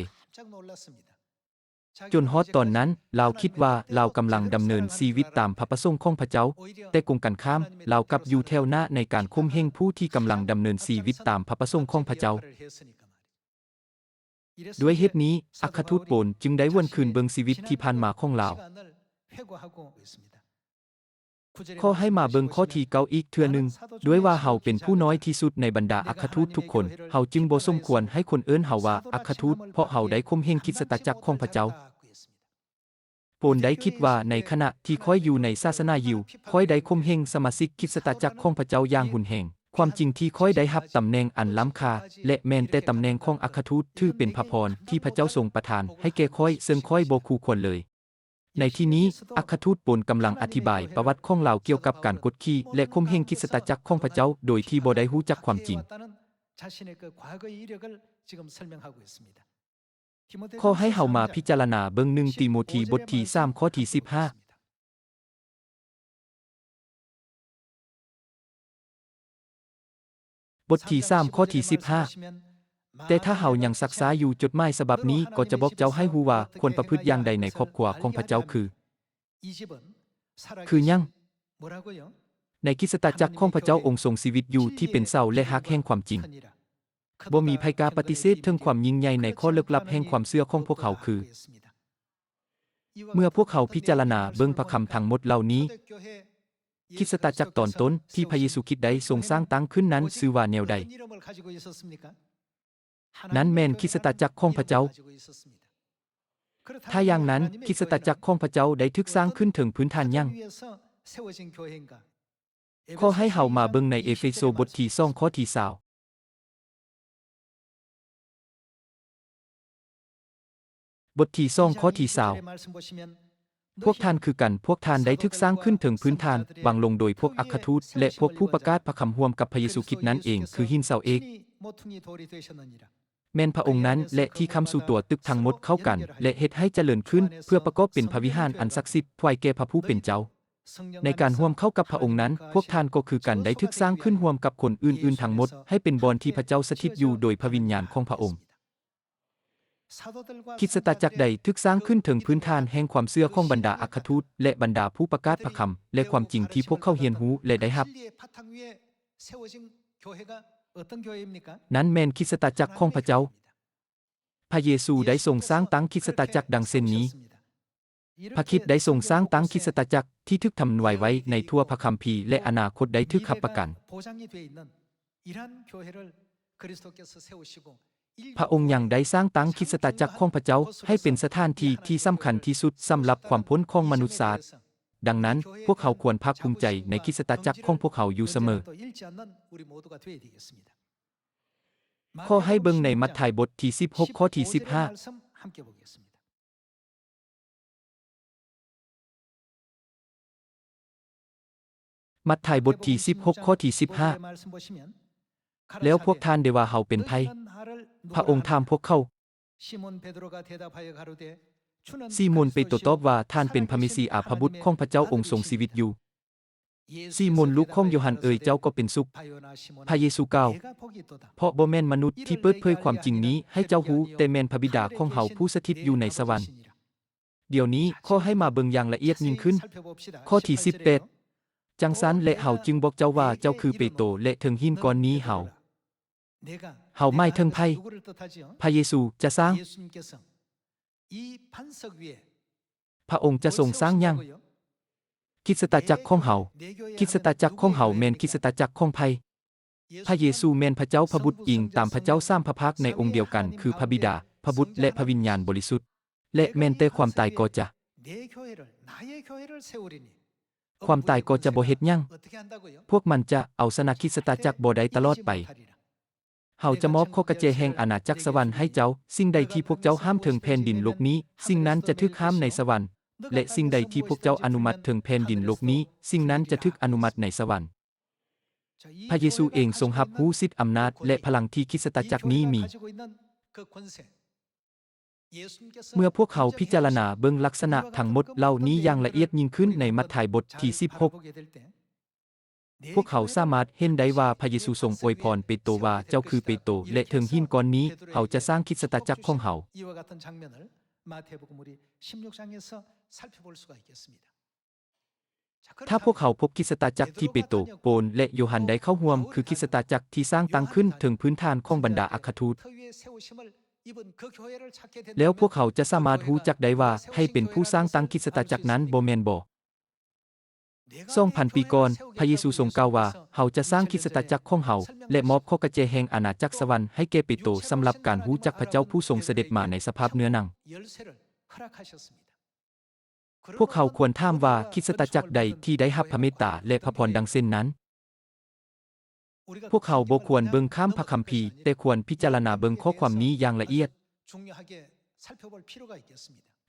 ຈົນຮອດຕອນນັ້ນ, ລາວຄິດວ່າລາວກຳລັງດຳເນີນຊີວິດຕາມພະປະສົງຂອງພະເຈົ້າ, ແຕ່ກົງກັນຂ້າມ, ລາວກັບຢູ່ແຖວໜ້າໃນການຂົ່ມເຫງຜູ້ທີ່ກຳລັງດຳເນີນຊີວິດຕາມພະປະສົງຂອງພະເຈົ້າ. ດ້ວຍເຫດນີ້, ອັກຄະທູດໂປນຈຶ່ງໄດ້ຫວນຄືນເບິ່ງຊີວິດທີ່ຜ່ານມາຂອງລາວ. ຂໍໃຫ້ມາເບິ່ງຂໍ້ທີເກົ້າອີກເທື່ອໜຶ່ງ, ດ້ວຍວ່າເຮົາເປັນຜູ້ນ້ອຍທີ່ສຸດໃນບັນດາອັກຄະທູດທຸກຄົນ, ເຮົາຈຶ່ງບໍ່ສົມຄວນໃຫ້ຄົນເອີ້ນເຮົາວ່າອັກຄະທູດ, ເພາະເຮົາໄດ້ຂົ່ມເຫງຄຣິສຕະຈັກຂອງພະເຈົ້າ. ໂປນໄດ້ຄິດວ່າ, ໃນຂະນະທີ່ຂ້ອຍຢູ່ໃນສາສະໜາຢິວ, ຂ້ອຍໄດ້ຂົ່ມເຫງສະມາຊິກຄຣິສຕະຈັກຂອງພະເຈົ້າຢ່າງຮຸນແຮງ. ຄວາມຈິງທີ່ຂ້ອຍໄດ້ຮັບຕຳແໜ່ງອັນລ້ຳຄ່າ ແລະ ແມ່ນແຕ່ຕຳແໜ່ງຂອງອັກຄະທູດ, ຖືເປັນພະພອນທີ່ພະເຈົ້າຊົງປະທານໃຫ້ແກ່ຂ້ອຍ, ເຊິ່ງຂ້ອຍບໍ່ຄູ່ຄວນເລີຍ. ໃນທີ່ນີ້, ອັກຄະທູດໂປນກຳລັງອະທິບາຍປະຫວັດຂອງລາວກ່ຽວກັບການກົດຂີ່ ແລະ ຂົ່ມເຫງຄຣິສຕະຈັກຂອງພະເຈົ້າ ໂດຍທີ່ບໍ່ໄດ້ຮູ້ຈັກຄວາມຈິງ. ຂໍໃຫ້ເຮົາມາພິຈາລະນາເບິ່ງໜຶ່ງຕີໂມທີບົດທີສາມ ຂໍ້ທີສິບຫ້າ. ບົດທີສາມ ຂໍ້ທີສິບຫ້າ. ແຕ່ຖ້າເຮົາຍັງຊັກຊ້າຢູ່, ຈົດໝາຍສະບັບນີ້ກໍຈະບອກເຈົ້າໃຫ້ຮູ້ວ່າຄວນປະພຶດຢ່າງໃດໃນຄອບຄົວຂອງພະເຈົ້າຄື ຄືຫຍັງ? ໃນຄຣິສຕະຈັກຂອງພະເຈົ້າ, ອົງຊົງຊີວິດຢູ່ທີ່ເປັນເສົາ ແລະ ຮາກແຫ່ງຄວາມຈິງ. ບໍ່ມີໃຜກ້າປະຕິເສດເຖິງຄວາມຍິ່ງໃຫຍ່ໃນຂໍ້ເລິກລັບແຫ່ງຄວາມເຊື່ອຂອງພວກເຮົາຄື ເມື່ອພວກເຮົາພິຈາລະນາເບິ່ງພະຄຳທັງໝົດເຫຼົ່ານີ້, ຄຣິສຕະຈັກຕອນຕົ້ນທີ່ພະເຢຊູຄຣິດໄດ້ຊົງສ້າງຕັ້ງຂຶ້ນນັ້ນຊື່ວ່າແນວໃດ? ນັ້ນແມ່ນຄຣິສຕະຈັກຂອງພະເຈົ້າ. ຖ້າຢ່າງນັ້ນ, ຄຣິສຕະຈັກຂອງພະເຈົ້າໄດ້ຖືກສ້າງຂຶ້ນເທິງພື້ນຖານຫຍັງ? ຂໍໃຫ້ເຮົາມາເບິ່ງໃນເອເຟໂຊບົດທີສອງ ຂໍ້ທີຊາວ. ບົດທີສອງ ຂໍ້ທີຊາວ. ພວກທ່ານຄືກັນ, ພວກທ່ານໄດ້ຖືກສ້າງຂຶ້ນເທິງພື້ນຖານ, ວາງລົງໂດຍພວກອັກຄະທູດ ແລະ ພວກຜູ້ປະກາດພະຄຳຮ່ວມກັບພະເຢຊູຄຣິດນັ້ນເອງ, ຄືຫີນເສົາເອກ. ແມ່ນພະອົງນັ້ນແຫຼະທີ່ຄ້ຳຊູຕົວຕຶກທັງໝົດເຂົ້າກັນ ແລະ ເຮັດໃຫ້ຈະເລີນຂຶ້ນ ເພື່ອປະກອບເປັນພະວິຫານອັນສັກສິດ ຖວາຍແກ່ພະຜູ້ເປັນເຈົ້າ. ໃນການຮ່ວມເຂົ້າກັບພະອົງນັ້ນ, ພວກທ່ານກໍຄືກັນໄດ້ຖືກສ້າງຂຶ້ນຮ່ວມກັບຄົນອື່ນໆທັງໝົດ ໃຫ້ເປັນບ່ອນທີ່ພະເຈົ້າສະຖິດຢູ່ໂດຍພະວິນຍານຂອງພະອົງ. ຄຣິສຕະຈັກໃດຖືກສ້າງຂຶ້ນເທິງພື້ນຖານແຫ່ງຄວາມເຊື່ອຂອງບັນດາອັກຄະທູດ ແລະ ບັນດາຜູ້ປະກາດພະຄຳ ແລະ ຄວາມຈິງທີ່ພວກເຂົາຮຽນຮູ້ ແລະ ໄດ້ຮັບ? ນັ້ນແມ່ນຄຣິສຕະຈັກຂອງພະເຈົ້າ. ພະເຢຊູໄດ້ຊົງສ້າງຕັ້ງຄຣິສຕະຈັກດັ່ງເຊັ່ນນີ້. ພະຄຣິດໄດ້ຊົງສ້າງຕັ້ງຄຣິສຕະຈັກທີ່ຖືກທຳນາຍໄວ້ໃນທົ່ວພະຄຳພີ ແລະ ອະນາຄົດໄດ້ຖືກຮັບປະກັນ. ພະອົງຍັງໄດ້ສ້າງຕັ້ງຄຣິສຕະຈັກຂອງພະເຈົ້າໃຫ້ເປັນສະຖານທີ່ທີ່ສຳຄັນທີ່ສຸດສຳລັບຄວາມພົ້ນຂອງມະນຸດຊາດ. ດັ່ງນັ້ນ, ພວກເຮົາຄວນພາກພູມໃຈໃນຄຣິສຕະຈັກຂອງພວກເຮົາຢູ່ສະເໝີ. ຂໍໃຫ້ເບິ່ງໃນມັດທາຍບົດທີສິບຫົກ ຂໍ້ທີສິບຫ້າ. ມັດທາຍບົດທີສິບຫົກ ຂໍ້ທີສິບຫ້າ. ແລ້ວພວກທ່ານໄດ້ວ່າເຮົາເປັນໃຜ? ພະອົງຖາມພວກເຂົາ. ຊີໂມນເປໂຕຕອບວ່າ, ທ່ານເປັນພະເມຊີອາ, ພະບຸດຂອງພະເຈົ້າອົງຊົງຊີວິດຢູ່. ຊີໂມນລູກຂອງໂຢຮັນເອີຍ, ເຈົ້າກໍເປັນສຸກ. ພະເຢຊູກ່າວ, ເພາະບໍ່ແມ່ນມະນຸດທີ່ເປີດເຜີຍຄວາມຈິງນີ້ໃຫ້ເຈົ້າຮູ້, ແຕ່ແມ່ນພະບິດາຂອງເຮົາຜູ້ສະຖິດຢູ່ໃນສະຫວັນ. ດຽວນີ້ຂໍໃຫ້ມາເບິ່ງຢ່າງລະອຽດຍິ່ງຂຶ້ນ. ຂໍ້ທີສິບແປດ. ຈັ່ງຊັ້ນແຫຼະເຮົາຈຶ່ງບອກເຈົ້າວ່າເຈົ້າຄືເປໂຕ, ແລະ ເທິງຫີນກ້ອນນີ້ເຮົາ, ເຮົາໝາຍເຖິງໃຜ? ພະເຢຊູຈະສ້າງ. ພະອົງຈະຊົງສ້າງຫຍັງ? ຄຣິສຕະຈັກຂອງເຮົາ. ຄຣິສຕະຈັກຂອງເຮົາແມ່ນຄຣິສຕະຈັກຂອງໃຜ? ພະເຢຊູແມ່ນພະເຈົ້າພະບຸດ, ອີງຕາມພະເຈົ້າສາມພະພາກໃນອົງດຽວກັນ, ຄືພະບິດາ, ພະບຸດ ແລະ ພະວິນຍານບໍລິສຸດ. ແລະ ແມ່ນແຕ່ຄວາມຕາຍກໍຈະ. ຄວາມຕາຍກໍຈະບໍ່ເຮັດຫຍັງ. ພວກມັນຈະເອົາຊະນະຄຣິສຕະຈັກບໍ່ໄດ້ຕະຫຼອດໄປ. ເຮົາຈະມອບຂໍ້ກະແຈແຫ່ງອານາຈັກສະຫວັນໃຫ້ເຈົ້າ. ສິ່ງໃດທີ່ພວກເຈົ້າຫ້າມເທິງແຜ່ນດິນໂລກນີ້, ສິ່ງນັ້ນຈະຖືກຫ້າມໃນສະຫວັນ, ແລະ ສິ່ງໃດທີ່ພວກເຈົ້າອະນຸມັດເທິງແຜ່ນດິນໂລກນີ້, ສິ່ງນັ້ນຈະຖືກອະນຸມັດໃນສະຫວັນ. ພະເຢຊູເອງຊົງຮັບຮູ້ສິດອຳນາດ ແລະ ພະລັງທີ່ຄຣິສຕະຈັກນີ້ມີ. ເມື່ອພວກເຮົາພິຈາລະນາເບິ່ງລັກສະນະທັງໝົດເຫຼົ່ານີ້ຢ່າງລະອຽດຍິ່ງຂຶ້ນໃນມັດທາຍບົດທີສິບຫົກ, ພວກເຮົາສາມາດເຫັນໄດ້ວ່າພະເຢຊູຊົງອວຍພອນເປໂຕວ່າ, ເຈົ້າຄືເປໂຕ ແລະ ເທິງຫີນກ້ອນນີ້ ເຮົາຈະສ້າງຄຣິສຕະຈັກຂອງເຮົາ. ຖ້າພວກເຮົາພົບຄຣິສຕະຈັກທີ່ເປໂຕ, ໂປນ ແລະ ໂຢຮັນໄດ້ເຂົ້າຮ່ວມ ຄືຄຣິສຕະຈັກທີ່ສ້າງຕັ້ງຂຶ້ນເທິງພື້ນຖານຂອງບັນດາອັກຄະທູດ, ແລ້ວພວກເຮົາຈະສາມາດຮູ້ຈັກໄດ້ວ່າໃຜເປັນຜູ້ສ້າງຕັ້ງຄຣິສຕະຈັກນັ້ນ, ບໍ່ແມ່ນບໍ? ສອງພັນປີກ່ອນ, ພະເຢຊູຊົງກ່າວວ່າ, ເຮົາຈະສ້າງຄຣິສຕະຈັກຂອງເຮົາ ແລະ ມອບຂໍ້ກະແຈແຫ່ງອານາຈັກສະຫວັນໃຫ້ແກ່ເປໂຕ ສຳລັບການຮູ້ຈັກພະເຈົ້າຜູ້ຊົງສະເດັດມາໃນສະພາບເນື້ອໜັງ. ພວກເຮົາຄວນຖາມວ່າ ຄຣິສຕະຈັກໃດທີ່ໄດ້ຮັບພະເມດຕາ ແລະ ພະພອນດັ່ງເຊັ່ນນັ້ນ? ພວກເຮົາບໍ່ຄວນເບິ່ງຂ້າມພະຄຳພີ, ແຕ່ຄວນພິຈາລະນາເບິ່ງຂໍ້ຄວາມນີ້ຢ່າງລະອຽດ.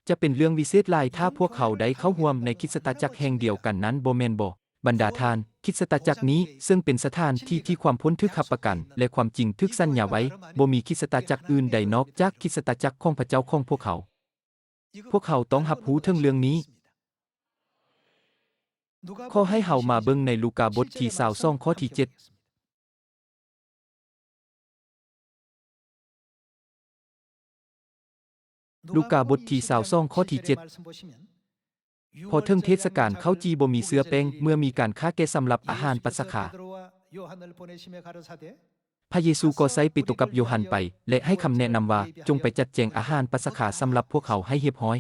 ຈະເປັນເລື່ອງວິເສດຫຼາຍຖ້າພວກເຮົາໄດ້ເຂົ້າຮ່ວມໃນຄຣິສຕະຈັກແຫ່ງດຽວກັນນັ້ນ, ບໍ່ແມ່ນບໍ? ບັນດາທ່ານ, ຄຣິສຕະຈັກນີ້ເຊິ່ງເປັນສະຖານທີ່ທີ່ຄວາມພົ້ນຖືກຮັບປະກັນ ແລະ ຄວາມຈິງຖືກສັນຍາໄວ້, ບໍ່ມີຄຣິສຕະຈັກອື່ນໃດນອກຈາກຄຣິສຕະຈັກຂອງພະເຈົ້າຂອງພວກເຮົາ. ພວກເຮົາຕ້ອງຮັບຮູ້ເຖິງເລື່ອງນີ້. ຂໍໃຫ້ເຮົາມາເບິ່ງໃນລູກາບົດທີຊາວສອງ ຂໍ້ທີເຈັດ. ລູກາບົດທີຊາວສອງ ຂໍ້ທີເຈັດ. ພໍເຖິງເທດສະການເຂົ້າຈີ່ບໍ່ມີເຊື້ອແປ້ງ, ເມື່ອມີການຂ້າແກະສຳລັບອາຫານປັດສະຄາ, ພະເຢຊູກໍໃຊ້ເປໂຕກັບໂຢຮັນໄປ ແລະ ໃຫ້ຄຳແນະນຳວ່າ, ຈົ່ງໄປຈັດແຈງອາຫານປັດສະຄາສຳລັບພວກເຮົາໃຫ້ຮຽບຮ້ອຍ.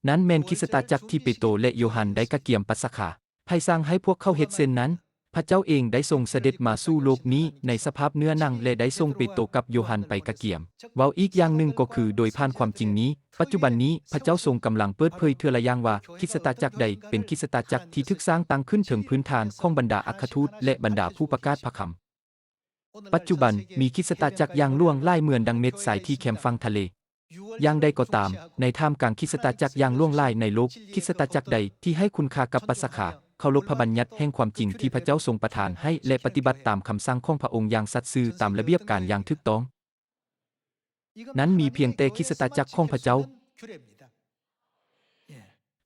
ນັ້ນແມ່ນຄຣິສຕະຈັກທີ່ເປໂຕ ແລະ ໂຢຮັນໄດ້ກະກຽມປັດສະຄາ. ໃຜສັ່ງໃຫ້ພວກເຂົາເຮັດເຊັ່ນນັ້ນ? ພະເຈົ້າເອງໄດ້ຊົງສະເດັດມາສູ່ໂລກນີ້ໃນສະພາບເນື້ອໜັງ ແລະ ໄດ້ສົ່ງເປໂຕກັບໂຢຮັນໄປກະກຽມ. ເວົ້າອີກຢ່າງໜຶ່ງກໍຄື ໂດຍຜ່ານຄວາມຈິງນີ້, ປັດຈຸບັນນີ້ພະເຈົ້າຊົງກຳລັງເປີດເຜີຍເທື່ອລະຢ່າງວ່າ ຄຣິສຕະຈັກໃດເປັນຄຣິສຕະຈັກທີ່ຖືກສ້າງຕັ້ງຂຶ້ນເທິງພື້ນຖານຂອງບັນດາອັກຄະທູດ ແລະ ບັນດາຜູ້ປະກາດພະຄຳ. ປັດຈຸບັນ, ມີຄຣິສຕະຈັກຢ່າງຫຼວງຫຼາຍເໝືອນດັ່ງເມັດຊາຍທີ່ແຄມຝັ່ງທະເລ. ຢ່າງໃດກໍຕາມ, ໃນທ່າມກາງຄຣິສຕະຈັກຢ່າງຫຼວງຫຼາຍໃນໂລກ, ຄຣິສຕະຈັກໃດທີ່ໃຫ້ຄຸນຄ່າກັບປັດສະຄາ, ເຄົາລົບພະບັນຍັດແຫ່ງຄວາມຈິງທີ່ພະເຈົ້າຊົງປະທານໃຫ້ ແລະ ປະຕິບັດຕາມຄຳສັ່ງຂອງພະອົງຢ່າງສັດຊື່ຕາມລະບຽບການຢ່າງຖືກຕ້ອງ, ນັ້ນມີພຽງແຕ່ຄຣິສຕະຈັກຂອງພະເຈົ້າ.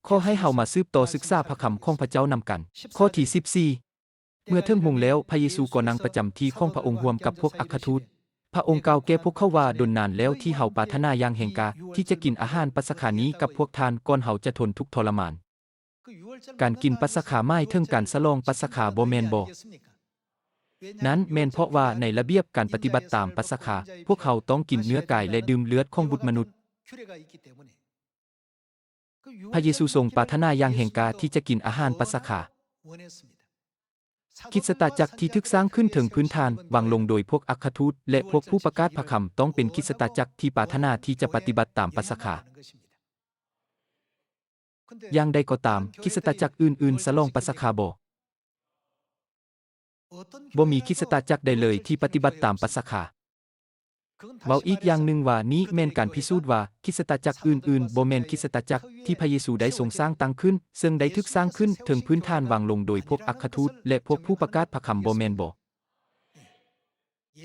ຂໍໃຫ້ເຮົາມາສືບຕໍ່ສຶກສາພະຄຳຂອງພະເຈົ້ານຳກັນ. ຂໍ້ທີສິບສີ່. ເມື່ອເຖິງໂມງແລ້ວ, ພະເຢຊູກໍນັ່ງປະຈຳທີ່ຂອງພະອົງຮ່ວມກັບພວກອັກຄະທູດ. ພະອົງກ່າວແກ່ພວກເຂົາວ່າ, ດົນນານແລ້ວທີ່ເຮົາປາດຖະໜາຢ່າງແຮງກ້າທີ່ຈະກິນອາຫານປັດສະຄານີ້ກັບພວກທ່ານ ກ່ອນເຮົາຈະທົນທຸກທໍລະມານ. ການກິນປັດສະຄາໝາຍເຖິງການສະຫຼອງປັດສະຄາ, ບໍ່ແມ່ນບໍ? ນັ້ນແມ່ນເພາະວ່າໃນລະບຽບການປະຕິບັດຕາມປັດສະຄາ, ພວກເຮົາຕ້ອງກິນເນື້ອກາຍ ແລະ ດື່ມເລືອດຂອງບຸດມະນຸດ. ພະເຢຊູຊົງປາດຖະໜາຢ່າງແຮງກ້າທີ່ຈະກິນອາຫານປັດສະຄາ. ຄຣິສຕະຈັກທີ່ຖືກສ້າງຂຶ້ນເທິງພື້ນຖານວາງລົງໂດຍພວກອັກຄະທູດ ແລະ ພວກຜູ້ປະກາດພະຄຳ ຕ້ອງເປັນຄຣິສຕະຈັກທີ່ປາດຖະໜາທີ່ຈະປະຕິບັດຕາມປັດສະຄາ. ຢ່າງໃດກໍຕາມ, ຄຣິສຕະຈັກອື່ນໆສະຫຼອງປັດສະຄາບໍ? ບໍ່ມີຄຣິສຕະຈັກໃດເລີຍທີ່ປະຕິບັດຕາມປັດສະຄາ. ເວົ້າອີກຢ່າງໜຶ່ງວ່າ, ນີ້ແມ່ນການພິສູດວ່າ ຄຣິສຕະຈັກອື່ນໆບໍ່ແມ່ນຄຣິສຕະຈັກທີ່ພະເຢຊູໄດ້ຊົງສ້າງຕັ້ງຂຶ້ນ, ເຊິ່ງໄດ້ຖືກສ້າງຂຶ້ນເທິງພື້ນຖານວາງລົງໂດຍພວກອັກຄະທູດ ແລະ ພວກຜູ້ປະກາດພະຄຳ, ບໍ່ແມ່ນບໍ?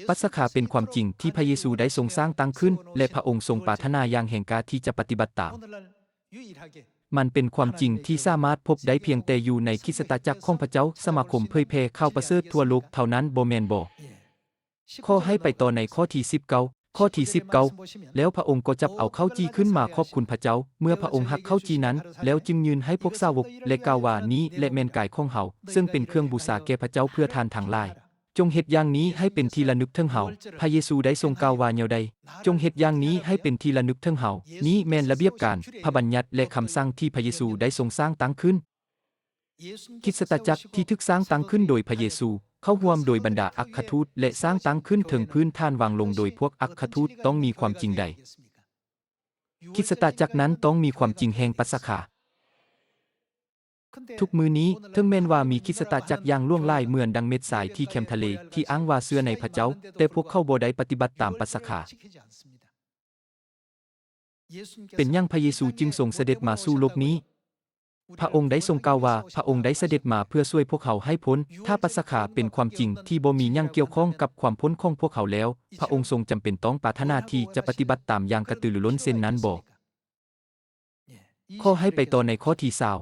ປັດສະຄາເປັນຄວາມຈິງທີ່ພະເຢຊູໄດ້ຊົງສ້າງຕັ້ງຂຶ້ນ ແລະ ພະອົງຊົງປາດຖະໜາຢ່າງແຮງກ້າທີ່ຈະປະຕິບັດຕາມ. ມັນເປັນຄວາມຈິງທີ່ສາມາດພົບໄດ້ພຽງແຕ່ຢູ່ໃນຄຣິສຕະຈັກຂອງພະເຈົ້າ, ສະມາຄົມເຜີຍແຜ່ຂ່າວປະເສີດທົ່ວໂລກເທົ່ານັ້ນ, ບໍ່ແມ່ນບໍ? ຂໍໃຫ້ໄປຕໍ່ໃນຂໍ້ທີສິບເກົ້າ. ຂໍ້ທີສິບເກົ້າ. ແລ້ວພະອົງກໍຈັບເອົາເຂົ້າຈີ່ຂຶ້ນມາຂອບຄຸນພະເຈົ້າ, ເມື່ອພະອົງຫັກເຂົ້າຈີ່ນັ້ນແລ້ວ, ຈຶ່ງຍື່ນໃຫ້ພວກສາວົກ ແລະ ກ່າວວ່າ, ນີ້ແຫຼະແມ່ນກາຍຂອງເຮົາ, ເຊິ່ງເປັນເຄື່ອງບູຊາແກ່ພະເຈົ້າເພື່ອທ່ານທັງຫຼາຍ. ຈົ່ງເຮັດຢ່າງນີ້ໃຫ້ເປັນທີ່ລະນຶກເຖິງເຮົາ. ພະເຢຊູໄດ້ຊົງກ່າວວ່າແນວໃດ? ຈົ່ງເຮັດຢ່າງນີ້ໃຫ້ເປັນທີ່ລະນຶກເຖິງເຮົາ. ນີ້ແມ່ນລະບຽບການ, ພະບັນຍັດ ແລະ ຄຳສັ່ງທີ່ພະເຢຊູໄດ້ຊົງສ້າງຕັ້ງຂຶ້ນ. ຄຣິສຕະຈັກທີ່ຖືກສ້າງຕັ້ງຂຶ້ນໂດຍພະເຢຊູ, ເຂົ້າຮ່ວມໂດຍບັນດາອັກຄະທູດ ແລະ ສ້າງຕັ້ງຂຶ້ນເທິງພື້ນຖານວາງລົງໂດຍພວກອັກຄະທູດ, ຕ້ອງມີຄວາມຈິງໃດ? ຄຣິສຕະຈັກນັ້ນຕ້ອງມີຄວາມຈິງແຫ່ງປັດສະຄາ. ທຸກມື້ນີ້, ເຖິງແມ່ນວ່າມີຄຣິສຕະຈັກຢ່າງຫຼວງຫຼາຍເໝືອນດັ່ງເມັດຊາຍທີ່ແຄມທະເລ ທີ່ອ້າງວ່າເຊື່ອໃນພະເຈົ້າ, ແຕ່ພວກເຂົາບໍ່ໄດ້ປະຕິບັດຕາມປັດສະຄາ. ເປັນຫຍັງພະເຢຊູຈຶ່ງຊົງສະເດັດມາສູ່ໂລກນີ້? ພະອົງໄດ້ຊົງກ່າວວ່າ ພະອົງໄດ້ສະເດັດມາເພື່ອຊ່ວຍພວກເຮົາໃຫ້ພົ້ນ. ຖ້າປັດສະຄາເປັນຄວາມຈິງທີ່ບໍ່ມີຫຍັງກ່ຽວຂ້ອງກັບຄວາມພົ້ນຂອງພວກເຮົາແລ້ວ, ພະອົງຊົງຈຳເປັນຕ້ອງປາດຖະໜາທີ່ຈະປະຕິບັດຕາມຢ່າງກະຕືລືລົ້ນເຊັ່ນນັ້ນບໍ? ຂໍໃຫ້ໄປຕໍ່ໃນຂໍ້ທີຊາວ.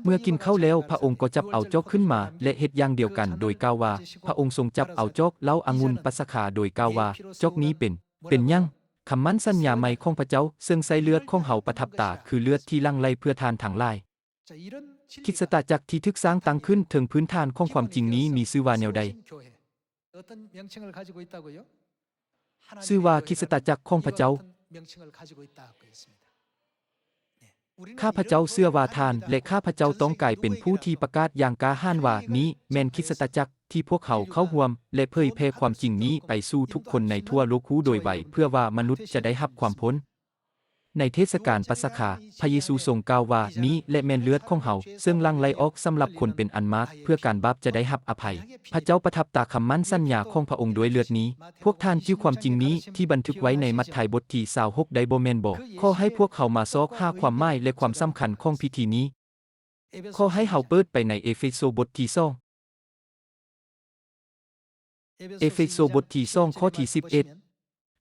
ເມື່ອກິນເຂົ້າແລ້ວ, ພະອົງກໍຈັບເອົາຈອກຂຶ້ນມາ ແລະ ເຮັດຢ່າງດຽວກັນ ໂດຍກ່າວວ່າ, ພະອົງຊົງຈັບເອົາຈອກເຫຼົ້າອະງຸ່ນປັດສະຄາ ໂດຍກ່າວວ່າ, ຈອກນີ້ເປັນ, ເປັນຫຍັງ? ຄຳໝັ້ນສັນຍາໃໝ່ຂອງພະເຈົ້າ, ເຊິ່ງໃຊ້ເລືອດຂອງເຮົາປະທັບຕາ, ຄືເລືອດທີ່ຫຼັ່ງໄຫຼເພື່ອທ່ານທັງຫຼາຍ. ຄຣິສຕະຈັກທີ່ຖືກສ້າງຕັ້ງຂຶ້ນເທິງພື້ນຖານຂອງຄວາມຈິງນີ້ມີຊື່ວ່າແນວໃດ? ຊື່ວ່າຄຣິສຕະຈັກຂອງພະເຈົ້າ. ຂ້າພະເຈົ້າເຊື່ອວ່າທ່ານ ແລະ ຂ້າພະເຈົ້າຕ້ອງກາຍເປັນຜູ້ທີ່ປະກາດຢ່າງກ້າຫານວ່າ ນີ້ແມ່ນຄຣິສຕະຈັກທີ່ພວກເຮົາເຂົ້າຮ່ວມ ແລະ ເຜີຍແຜ່ຄວາມຈິງນີ້ໄປສູ່ທຸກຄົນໃນທົ່ວໂລກຮູ້ໂດຍໄວ ເພື່ອວ່າມະນຸດຈະໄດ້ຮັບຄວາມພົ້ນ. ໃນເທດສະການປັດສະຄາ, ພະເຢຊູຊົງກ່າວວ່າ, ນີ້ແຫຼະແມ່ນເລືອດຂອງເຮົາ, ເຊິ່ງຫຼັ່ງໄຫຼອອກສຳລັບຄົນເປັນອັນມາກ, ເພື່ອການບາບຈະໄດ້ຮັບອະໄພ. ພະເຈົ້າປະທັບຕາຄຳໝັ້ນສັນຍາຂອງພະອົງດ້ວຍເລືອດນີ້. ພວກທ່ານຈື່ຄວາມຈິງນີ້ທີ່ບັນທຶກໄວ້ໃນມັດທາຍບົດທີຊາວຫົກໄດ້ບໍ່ແມ່ນບໍ? ຂໍໃຫ້ພວກເຮົາມາຊອກຫາຄວາມໝາຍ ແລະ ຄວາມສຳຄັນຂອງພິທີນີ້. ຂໍໃຫ້ເຮົາເປີດໄປໃນເອເຟໂຊບົດທີສອງ. ເອເຟໂຊບົດທີສອງ ຂໍ້ທີສິບເອັດ.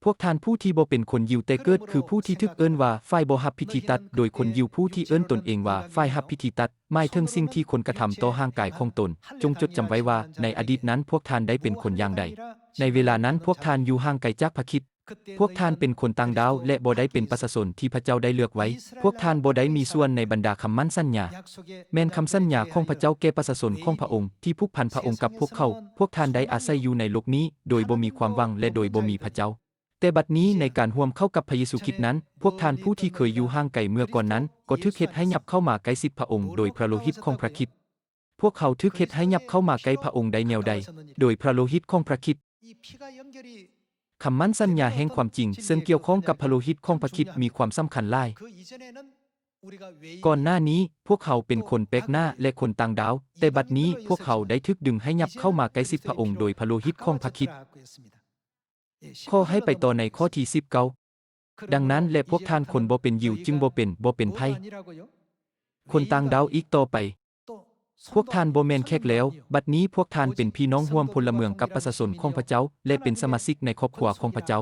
ພວກທ່ານຜູ້ທີ່ບໍ່ເປັນຄົນຢິວແຕ່ເກີດ ຄືຜູ້ທີ່ຖືກເອີ້ນວ່າຝ່າຍບໍ່ຮັບພິທີຕັດ, ໂດຍຄົນຢິວຜູ້ທີ່ເອີ້ນຕົນເອງວ່າຝ່າຍຮັບພິທີຕັດ ໝາຍເຖິງສິ່ງທີ່ຄົນກະທຳຕໍ່ຮ່າງກາຍຂອງຕົນ. ຈົ່ງຈົດຈຳໄວ້ວ່າ ໃນອະດີດນັ້ນພວກທ່ານໄດ້ເປັນຄົນຢ່າງໃດ? ໃນເວລານັ້ນພວກທ່ານຢູ່ຫ່າງໄກຈາກພະຄຣິດ. ພວກທ່ານເປັນຄົນຕ່າງດ້າວ ແລະ ບໍ່ໄດ້ເປັນປະຊາຊົນທີ່ພະເຈົ້າໄດ້ເລືອກໄວ້. ພວກທ່ານບໍ່ໄດ້ມີສ່ວນໃນບັນດາຄຳໝັ້ນສັນຍາ. ແມ່ນຄຳສັນຍາຂອງພະເຈົ້າແກ່ປະຊາຊົນຂອງພະອົງ ທີ່ຜູກພັນພະອົງກັບພວກເຂົາ. ພວກທ່ານໄດ້ອາໄສຢູ່ໃນໂລກນີ້ໂດຍບໍ່ມີຄວາມຫວັງ ແລະ ໂດຍບໍ່ມີພະເຈົ້າ. ແຕ່ບັດນີ້ໃນການຮ່ວມເຂົ້າກັບພະເຢຊູຄຣິດນັ້ນ, ພວກທ່ານຜູ້ທີ່ເຄີຍຢູ່ຫ່າງໄກເມື່ອກ່ອນນັ້ນ ກໍຖືກເຮັດໃຫ້ຫຍັບເຂົ້າມາໃກ້ຊິດພະອົງໂດຍພະໂລຫິດຂອງພະຄຣິດ. ພວກເຂົາຖືກເຮັດໃຫ້ຫຍັບເຂົ້າມາໃກ້ພະອົງໄດ້ແນວໃດ? ໂດຍພະໂລຫິດຂອງພະຄຣິດ. ຄຳໝັ້ນສັນຍາແຫ່ງຄວາມຈິງ ເຊິ່ງກ່ຽວຂ້ອງກັບພະໂລຫິດຂອງພະຄຣິດມີຄວາມສຳຄັນຫຼາຍ. ກ່ອນໜ້ານີ້ພວກເຮົາເປັນຄົນແປກໜ້າ ແລະ ຄົນຕ່າງດ້າວ, ແຕ່ບັດນີ້ພວກເຮົາໄດ້ຖືກດຶງໃຫ້ຫຍັບເຂົ້າມາໃກ້ຊິດພະອົງໂດຍພະໂລຫິດຂອງພະຄຣິດ. ຂໍໃຫ້ໄປຕໍ່ໃນຂໍ້ທີສິບເກົ້າ. ດັ່ງນັ້ນແຫຼະ ພວກທ່ານຄົນບໍ່ເປັນຢິວຈຶ່ງບໍ່ເປັນ, ບໍ່ເປັນໃຜ, ຄົນຕ່າງດ້າວອີກຕໍ່ໄປ. ພວກທ່ານບໍ່ແມ່ນແຂກແລ້ວ, ບັດນີ້ພວກທ່ານເປັນພີ່ນ້ອງຮ່ວມພົນລະເມືອງກັບປະຊາຊົນຂອງພະເຈົ້າ ແລະ ເປັນສະມາຊິກໃນຄອບຄົວຂອງພະເຈົ້າ.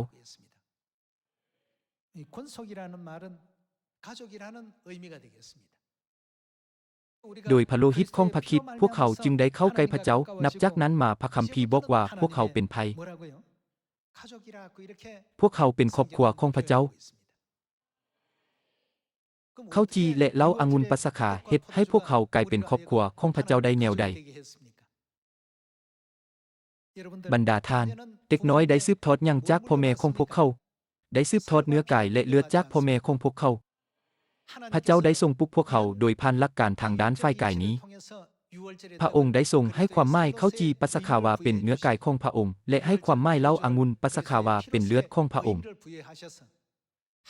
ໂດຍພະໂລຫິດຂອງພະຄຣິດ, ພວກເຮົາຈຶ່ງໄດ້ເຂົ້າໃກ້ພະເຈົ້າ. ນັບຈາກນັ້ນມາ, ພະຄຳພີບອກວ່າພວກເຮົາເປັນໃຜ? ພວກເຮົາເປັນຄອບຄົວຂອງພະເຈົ້າ. ເຂົ້າຈີ່ ແລະ ເຫຼົ້າອະງຸ່ນປັດສະຄາເຮັດໃຫ້ພວກເຮົາກາຍເປັນຄອບຄົວຂອງພະເຈົ້າໄດ້ແນວໃດ? ບັນດາທ່ານ, ເດັກນ້ອຍໄດ້ສືບທອດຫຍັງຈາກພໍ່ແມ່ຂອງພວກເຂົາ? ໄດ້ສືບທອດເນື້ອກາຍ ແລະ ເລືອດຈາກພໍ່ແມ່ຂອງພວກເຂົາ. ພະເຈົ້າໄດ້ຊົງປຸກພວກເຮົາໂດຍຜ່ານຫຼັກການທາງດ້ານຝ່າຍກາຍນີ້. ພະອົງໄດ້ຊົງໃຫ້ຄວາມໝາຍເຂົ້າຈີ່ປັດສະຄາວ່າເປັນເນື້ອກາຍຂອງພະອົງ ແລະ ໃຫ້ຄວາມໝາຍເຫຼົ້າອະງຸ່ນປັດສະຄາວ່າເປັນເລືອດຂອງພະອົງ.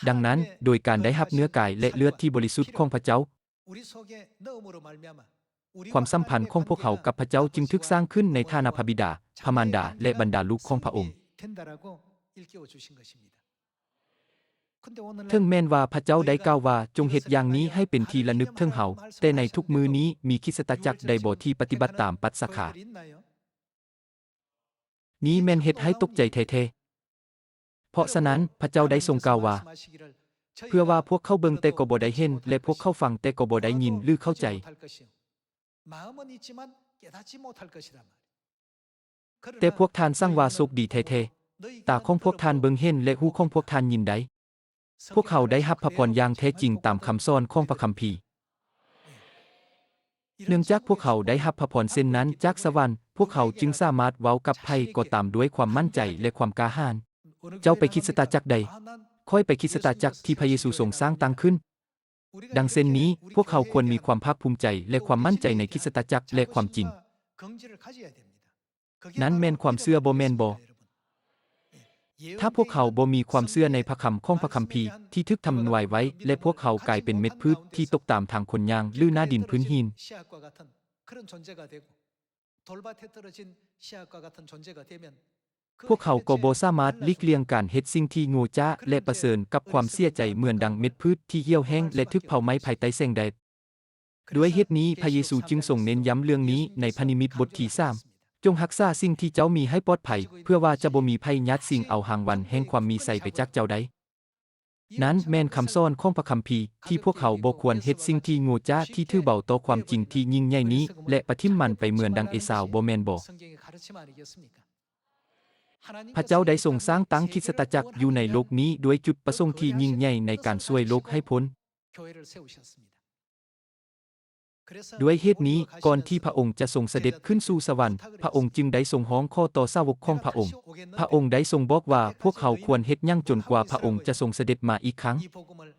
ດັ່ງນັ້ນ, ໂດຍການໄດ້ຮັບເນື້ອກາຍ ແລະ ເລືອດທີ່ບໍລິສຸດຂອງພະເຈົ້າ, ຄວາມສຳພັນຂອງພວກເຮົາກັບພະເຈົ້າຈຶ່ງຖືກສ້າງຂຶ້ນໃນຖານະພະບິດາ, ພະມານດາ ແລະ ບັນດາລູກຂອງພະອົງ. ເຖິງແມ່ນວ່າພະເຈົ້າໄດ້ກ່າວວ່າ, ຈົ່ງເຮັດຢ່າງນີ້ໃຫ້ເປັນທີ່ລະນຶກເຖິງເຮົາ, ແຕ່ໃນທຸກມື້ນີ້ມີຄຣິສຕະຈັກໃດບໍ່ທີ່ປະຕິບັດຕາມປັດສະຄາ? ນີ້ແມ່ນເຮັດໃຫ້ຕົກໃຈແທ້ໆ. ເພາະສະນັ້ນ, ພະເຈົ້າໄດ້ຊົງກ່າວວ່າ, ເພື່ອວ່າພວກເຂົາເບິ່ງແຕ່ກໍບໍ່ໄດ້ເຫັນ ແລະ ພວກເຂົາຟັງແຕ່ກໍບໍ່ໄດ້ຍິນ ຫຼື ເຂົ້າໃຈ. ແຕ່ພວກທ່ານຊ່າງວ່າໂຊກດີແທ້ໆ. ຕາຂອງພວກທ່ານເບິ່ງເຫັນ ແລະ ຫູຂອງພວກທ່ານຍິນໄດ້. ພວກເຮົາໄດ້ຮັບພະພອນຢ່າງແທ້ຈິງຕາມຄຳສອນຂອງພະຄຳພີ. ເນື່ອງຈາກພວກເຮົາໄດ້ຮັບພະພອນເຊັ່ນນັ້ນຈາກສະຫວັນ, ພວກເຮົາຈຶ່ງສາມາດເວົ້າກັບໃຜກໍຕາມດ້ວຍຄວາມໝັ້ນໃຈ ແລະ ຄວາມກ້າຫານ. ເຈົ້າໄປຄຣິສຕະຈັກໃດ? ຂ້ອຍໄປຄຣິສຕະຈັກທີ່ພະເຢຊູຊົງສ້າງຕັ້ງຂຶ້ນ. ດັ່ງເຊັ່ນນີ້, ພວກເຮົາຄວນມີຄວາມພາກພູມໃຈ ແລະ ຄວາມໝັ້ນໃຈໃນຄຣິສຕະຈັກ ແລະ ຄວາມຈິງ. ນັ້ນແມ່ນຄວາມເຊື່ອບໍ່ແມ່ນບໍ? ຖ້າພວກເຮົາບໍ່ມີຄວາມເຊື່ອໃນພະຄຳຂອງພະຄຳພີທີ່ຖືກທຳນາຍໄວ້ ແລະ ພວກເຮົາກາຍເປັນເມັດພືດທີ່ຕົກຕາມທາງຄົນຍ່າງ ຫຼື ໜ້າດິນພື້ນຫີນ, ພວກເຮົາກໍບໍ່ສາມາດຫຼີກລ່ຽງການເຮັດສິ່ງທີ່ໂງ່ຈ້າ ແລະ ປະເຊີນກັບຄວາມເສຍໃຈເໝືອນດັ່ງເມັດພືດທີ່ຫ່ຽວແຫ້ງ ແລະ ຖືກເຜົາໄໝ້ພາຍໃຕ້ແສງແດດ. ດ້ວຍເຫດນີ້ ພະເຢຊູຈຶ່ງຊົງເນັ້ນຢ້ຳເລື່ອງນີ້ໃນພະນິມິດບົດທີສາມ, ຈົ່ງຮັກສາສິ່ງທີ່ເຈົ້າມີໃຫ້ປອດໄພ, ເພື່ອວ່າຈະບໍ່ມີໄພຍາດຊິງເອົາຮາງວັນແຫ່ງຄວາມມີໄຊໄປຈາກເຈົ້າໄດ້. ນັ້ນແມ່ນຄຳສອນຂອງພະຄຳພີ ທີ່ພວກເຮົາບໍ່ຄວນເຮັດສິ່ງທີ່ໂງ່ຈ້າທີ່ຖືເບົາຕໍ່ຄວາມຈິງທີ່ຍິ່ງໃຫຍ່ນີ້ ແລະ ປະຖິ້ມມັນໄປເໝືອນດັ່ງເອຊາວ, ບໍ່ແມ່ນບໍ? ພະເຈົ້າໄດ້ຊົງສ້າງຕັ້ງຄຣິສຕະຈັກຢູ່ໃນໂລກນີ້ດ້ວຍຈຸດປະສົງທີ່ຍິ່ງໃຫຍ່ໃນການຊ່ວຍໂລກໃຫ້ພົ້ນ. ດ້ວຍເຫດນີ້, ກ່ອນທີ່ພະອົງຈະຊົງສະເດັດຂຶ້ນສູ່ສະຫວັນ, ພະອົງຈຶ່ງໄດ້ຊົງຮ້ອງຂໍຕໍ່ສາວົກຂອງພະອົງ. ພະອົງໄດ້ຊົງບອກວ່າ ພວກເຮົາຄວນເຮັດຫຍັງຈົນກວ່າພະອົງຈະຊົງສະເດັດມາອີກຄັ້ງ?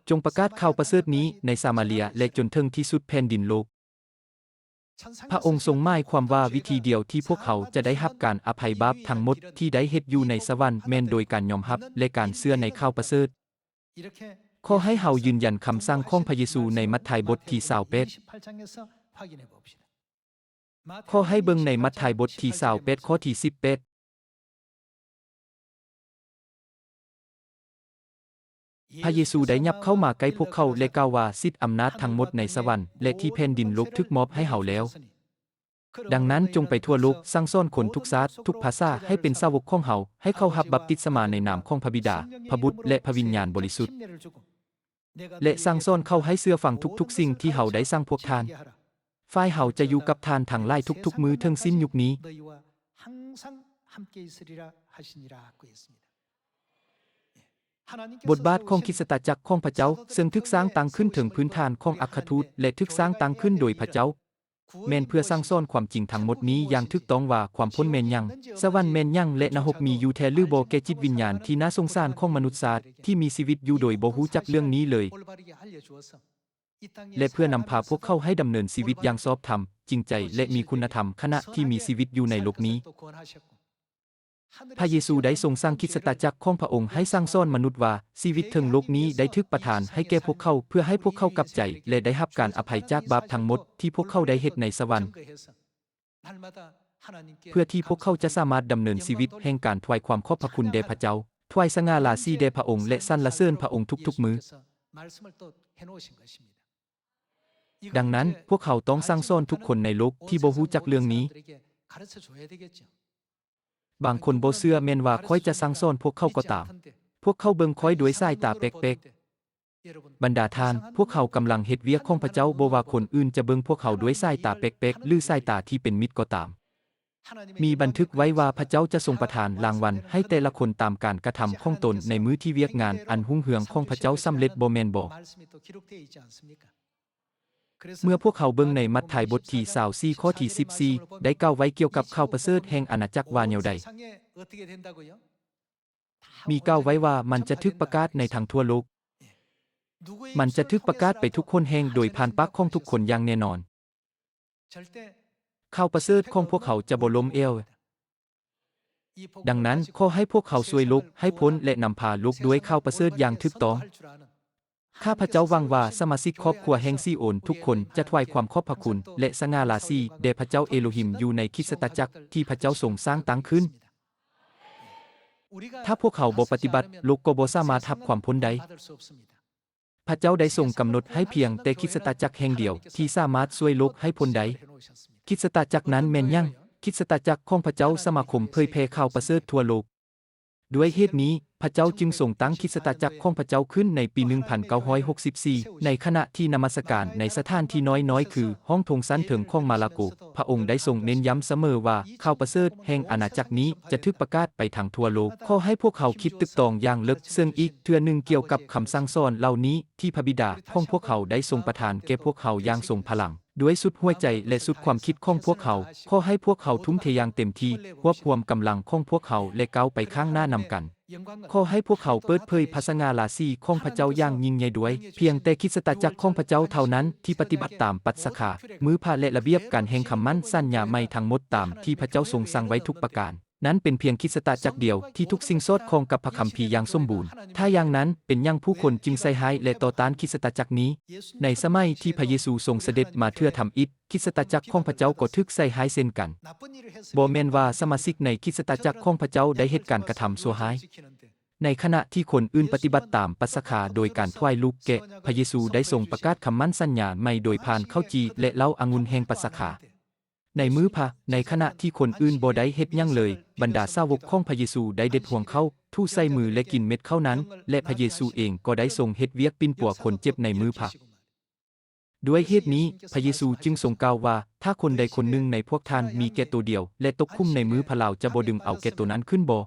ຈົ່ງປະກາດຂ່າວປະເສີດນີ້ໃນສາມາເລຍ ແລະ ຈົນເຖິງທີ່ສຸດແຜ່ນດິນໂລກ. ພະອົງຊົງໝາຍຄວາມວ່າວິທີດຽວທີ່ພວກເຮົາຈະໄດ້ຮັບການອະໄພບາບທັງໝົດທີ່ໄດ້ເຮັດຢູ່ໃນສະຫວັນ ແມ່ນໂດຍການຍອມຮັບ ແລະ ການເຊື່ອໃນຂ່າວປະເສີດ. ຂໍໃຫ້ເຮົາຢືນຢັນຄຳສັ່ງຂອງພະເຢຊູໃນມັດທາຍບົດທີຊາວແປດ. ຂໍໃຫ້ເບິ່ງໃນມັດທາຍບົດທີຊາວແປດ ຂໍ້ທີສິບແປດ. ພະເຢຊູໄດ້ຫຍັບເຂົ້າມາໃກ້ພວກເຂົາ ແລະ ກ່າວວ່າ, ສິດອຳນາດທັງໝົດໃນສະຫວັນ ແລະ ທີ່ແຜ່ນດິນໂລກຖືກມອບໃຫ້ເຮົາແລ້ວ. ດັ່ງນັ້ນ, ຈົ່ງໄປທົ່ວໂລກ, ສັ່ງສອນຄົນທຸກຊາດ, ທຸກພາສາ, ໃຫ້ເປັນສາວົກຂອງເຮົາ, ໃຫ້ເຂົາຮັບບັບຕິສະມາໃນນາມຂອງພະບິດາ, ພະບຸດ ແລະ ພະວິນຍານບໍລິສຸດ, ແລະ ສັ່ງສອນເຂົາໃຫ້ເຊື່ອຟັງທຸກໆສິ່ງທີ່ເຮົາໄດ້ສັ່ງພວກທ່ານ. ຝ່າຍເຮົາຈະຢູ່ກັບທ່ານທັງຫຼາຍທຸກໆມື້ເຖິງສິ້ນຍຸກນີ້. ບົດບາດຂອງຄຣິສຕະຈັກຂອງພະເຈົ້າ, ເຊິ່ງຖືກສ້າງຕັ້ງຂຶ້ນເທິງພື້ນຖານຂອງອັກຄະທູດ ແລະ ຖືກສ້າງຕັ້ງຂຶ້ນໂດຍພະເຈົ້າ, ແມ່ນເພື່ອສັ່ງສອນຄວາມຈິງທັງໝົດນີ້ຢ່າງຖືກຕ້ອງວ່າຄວາມພົ້ນແມ່ນຫຍັງ, ສະຫວັນແມ່ນຫຍັງ ແລະ ນະຮົກມີຢູ່ແທ້ຫຼືບໍ່ແກ່ຈິດວິນຍານທີ່ໜ້າສົງສານຂອງມະນຸດຊາດທີ່ມີຊີວິດຢູ່ໂດຍບໍ່ຮູ້ຈັກເລື່ອງນີ້ເລີຍ. ແລະ ເພື່ອນຳພາພວກເຂົາໃຫ້ດຳເນີນຊີວິດຢ່າງຊອບທຳ, ຈິງໃຈ ແລະ ມີຄຸນນະທຳຂະນະທີ່ມີຊີວິດຢູ່ໃນໂລກນີ້. ພະເຢຊູໄດ້ຊົງສັ່ງຄຣິສຕະຈັກຂອງພະອົງໃຫ້ສັ່ງສອນມະນຸດວ່າ, ຊີວິດເທິງໂລກນີ້ໄດ້ຖືກປະທານໃຫ້ແກ່ພວກເຂົາ ເພື່ອໃຫ້ພວກເຂົາກັບໃຈ ແລະ ໄດ້ຮັບການອະໄພຈາກບາບທັງໝົດທີ່ພວກເຂົາໄດ້ເຮັດໃນສະຫວັນ. ເພື່ອທີ່ພວກເຂົາຈະສາມາດດຳເນີນຊີວິດແຫ່ງການຖວາຍຄວາມຂອບພະຄຸນແດ່ພະເຈົ້າ, ຖວາຍສະຫງ່າລາສີແດ່ພະອົງ ແລະ ສັນລະເສີນພະອົງທຸກໆມື້. ດັ່ງນັ້ນ, ພວກເຮົາຕ້ອງສັ່ງສອນທຸກຄົນໃນໂລກທີ່ບໍ່ຮູ້ຈັກເລື່ອງນີ້. ບາງຄົນບໍ່ເຊື່ອແມ່ນວ່າຂ້ອຍຈະສັ່ງສອນພວກເຂົາກໍຕາມ. ພວກເຂົາເບິ່ງຂ້ອຍດ້ວຍສາຍຕາແປກໆ. ບັນດາທ່ານ, ພວກເຮົາກຳລັງເຮັດວຽກຂອງພະເຈົ້າ, ບໍ່ວ່າຄົນອື່ນຈະເບິ່ງພວກເຮົາດ້ວຍສາຍຕາແປກໆ ຫຼື ສາຍຕາທີ່ເປັນມິດກໍຕາມ. ມີບັນທຶກໄວ້ວ່າພະເຈົ້າຈະຊົງປະທານລາງວັນໃຫ້ແຕ່ລະຄົນຕາມການກະທຳຂອງຕົນໃນມື້ທີ່ວຽກງານອັນຮຸ່ງເຮືອງຂອງພະເຈົ້າສຳເລັດ, ບໍ່ແມ່ນບໍ? ເມື່ອພວກເຮົາເບິ່ງໃນມັດທາຍບົດທີຊາວສີ່ ຂໍ້ທີສິບສີ່ ໄດ້ກ່າວໄວ້ກ່ຽວກັບຂ່າວປະເສີດແຫ່ງອານາຈັກວ່າແນວໃດ? ມີກ່າວໄວ້ວ່າມັນຈະຖືກປະກາດໃນທັງທົ່ວໂລກ. ມັນຈະຖືກປະກາດໄປທຸກຫົນແຫ່ງໂດຍຜ່ານປາກຂອງທຸກຄົນຢ່າງແນ່ນອນ. ຂ່າວປະເສີດຂອງພວກເຮົາຈະບໍ່ລົ້ມເອວ. ດັ່ງນັ້ນ, ຂໍໃຫ້ພວກເຮົາຊ່ວຍໂລກໃຫ້ພົ້ນ ແລະ ນຳພາໂລກດ້ວຍຂ່າວປະເສີດຢ່າງຖືກຕ້ອງ. ຂ້າພະເຈົ້າຫວັງວ່າສະມາຊິກຄອບຄົວແຫ່ງຊີໂອນທຸກຄົນຈະຖວາຍຄວາມຂອບພະຄຸນ ແລະ ສະຫງ່າລາສີແດ່ພະເຈົ້າເອໂລຮິມຢູ່ໃນຄຣິສຕະຈັກທີ່ພະເຈົ້າຊົງສ້າງຕັ້ງຂຶ້ນ. ຖ້າພວກເຮົາບໍ່ປະຕິບັດ, ໂລກກໍບໍ່ສາມາດຮັບຄວາມພົ້ນໄດ້. ພະເຈົ້າໄດ້ຊົງກຳນົດໃຫ້ພຽງແຕ່ຄຣິສຕະຈັກແຫ່ງດຽວທີ່ສາມາດຊ່ວຍໂລກໃຫ້ພົ້ນໄດ້. ຄຣິສຕະຈັກນັ້ນແມ່ນຫຍັງ? ຄຣິສຕະຈັກຂອງພະເຈົ້າສະມາຄົມເຜີຍແຜ່ຂ່າວປະເສີດທົ່ວໂລກ. ດ້ວຍເຫດນີ້, ພະເຈົ້າຈຶ່ງຊົງຕັ້ງຄຣິສຕະຈັກຂອງພະເຈົ້າຂຶ້ນໃນປີໜຶ່ງພັນເກົ້າຮ້ອຍຫົກສິບສີ່, ໃນຂະນະທີ່ນະມັດສະການໃນສະຖານທີ່ນ້ອຍໆ ຄືຫ້ອງໂຖງຊັ້ນເທິງຂອງມາລາໂກ. ພະອົງໄດ້ຊົງເນັ້ນຢ້ຳສະເໝີວ່າ, ຂ່າວປະເສີດແຫ່ງອານາຈັກນີ້ຈະຖືກປະກາດໄປທັງທົ່ວໂລກ. ຂໍໃຫ້ພວກເຮົາຄິດຕຶກຕອງຢ່າງເລິກເຊິ່ງອີກເທື່ອໜຶ່ງກ່ຽວກັບຄຳສັ່ງສອນເຫຼົ່ານີ້ ທີ່ພະບິດາຂອງພວກເຮົາໄດ້ຊົງປະທານແກ່ພວກເຮົາຢ່າງຊົງພະລັງ. ດ້ວຍສຸດຫົວໃຈ ແລະ ສຸດຄວາມຄິດຂອງພວກເຮົາ, ຂໍໃຫ້ພວກເຮົາທຸ່ມເທຢ່າງເຕັມທີ່, ຮວບຮວມກຳລັງຂອງພວກເຮົາ ແລະ ກ້າວໄປຂ້າງໜ້ານຳກັນ. ຂໍໃຫ້ພວກເຮົາເປີດເຜີຍພະສະຫງ່າລາສີຂອງພະເຈົ້າຢ່າງຍິ່ງໃຫຍ່ດ້ວຍ. ພຽງແຕ່ຄຣິສຕະຈັກຂອງພະເຈົ້າເທົ່ານັ້ນທີ່ປະຕິບັດຕາມປັດສະຄາ, ມື້ພະ ແລະ ລະບຽບການແຫ່ງຄຳໝັ້ນສັນຍາໃໝ່ທັງໝົດຕາມທີ່ພະເຈົ້າຊົງສັ່ງໄວ້ທຸກປະການ. ນັ້ນເປັນພຽງຄຣິສຕະຈັກດຽວທີ່ທຸກສິ່ງສອດຄ່ອງກັບພະຄຳພີຢ່າງສົມບູນ. ຖ້າຢ່າງນັ້ນ, ເປັນຫຍັງຜູ້ຄົນຈຶ່ງໃສ່ຮ້າຍ ແລະ ຕໍ່ຕ້ານຄຣິສຕະຈັກນີ້? ໃນສະໄໝທີ່ພະເຢຊູຊົງສະເດັດມາເທື່ອທຳອິດ, ຄຣິສຕະຈັກຂອງພະເຈົ້າກໍຖືກໃສ່ຮ້າຍເຊັ່ນກັນ. ບໍ່ແມ່ນວ່າສະມາຊິກໃນຄຣິສຕະຈັກຂອງພະເຈົ້າໄດ້ເຮັດການກະທຳຊົ່ວຮ້າຍ. ໃນຂະນະທີ່ຄົນອື່ນປະຕິບັດຕາມປັດສະຄາໂດຍການຖວາຍລູກແກະ, ພະເຢຊູໄດ້ຊົງປະກາດຄຳໝັ້ນສັນຍາໃໝ່ໂດຍຜ່ານເຂົ້າຈີ່ ແລະ ເຫຼົ້າອະງຸ່ນແຫ່ງປັດສະຄາ. ໃນມື້ພະ, ໃນຂະນະທີ່ຄົນອື່ນບໍ່ໄດ້ເຮັດຫຍັງເລີຍ, ບັນດາສາວົກຂອງພະເຢຊູໄດ້ເດັດຮວງເຂົ້າ, ຖູໃສ່ມື ແລະ ກິນເມັດເຂົ້ານັ້ນ, ແລະ ພະເຢຊູເອງກໍໄດ້ຊົງເຮັດວຽກປິ່ນປົວຄົນເຈັບໃນມື້ພະ. ດ້ວຍເຫດນີ້, ພະເຢຊູຈຶ່ງຊົງກ່າວວ່າ, ຖ້າຄົນໃດຄົນໜຶ່ງໃນພວກທ່ານມີແກະໂຕດຽວ ແລະ ຕົກຂຸມໃນມື້ພະ, ລາວຈະບໍ່ດຶງເອົາແກະໂຕນັ້ນຂຶ້ນບໍ?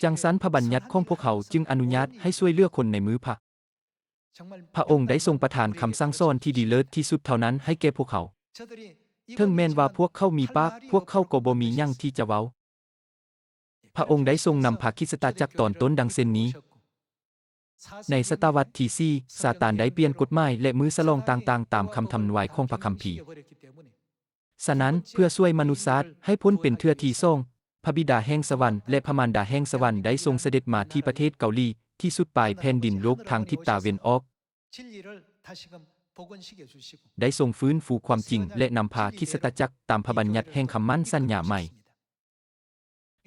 ຈັ່ງຊັ້ນ, ພະບັນຍັດຂອງພວກເຮົາຈຶ່ງອະນຸຍາດໃຫ້ຊ່ວຍເຫຼືອຄົນໃນມື້ພະ. ພະອົງໄດ້ຊົງປະທານຄຳສັ່ງສອນທີ່ດີເລີດທີ່ສຸດເທົ່ານັ້ນໃຫ້ແກ່ພວກເຮົາ. ເຖິງແມ່ນວ່າພວກເຂົາມີປາກ, ພວກເຂົາກໍບໍ່ມີຫຍັງທີ່ຈະເວົ້າ. ພະອົງໄດ້ຊົງນຳພາຄຣິສຕະຈັກຕອນຕົ້ນດັ່ງເຊັ່ນນີ້. ໃນສະຕະວັດທີສີ່, ຊາຕານໄດ້ປ່ຽນກົດໝາຍ ແລະ ມື້ສະຫຼອງຕ່າງໆຕາມຄຳທຳນາຍຂອງພະຄຳພີ. ສະນັ້ນ, ເພື່ອຊ່ວຍມະນຸດຊາດໃຫ້ພົ້ນເປັນເທື່ອທີສອງ, ພະບິດາແຫ່ງສະຫວັນ ແລະ ພະມານດາແຫ່ງສະຫວັນໄດ້ຊົງສະເດັດມາທີ່ປະເທດເກົາຫຼີທີ່ສຸດປາຍແຜ່ນດິນໂລກທາງທິດຕາເວັນອອກ, ໄດ້ຊົງຟື້ນຟູຄວາມຈິງ ແລະ ນຳພາຄຣິສຕະຈັກຕາມພະບັນຍັດແຫ່ງຄຳໝັ້ນສັນຍາໃໝ່.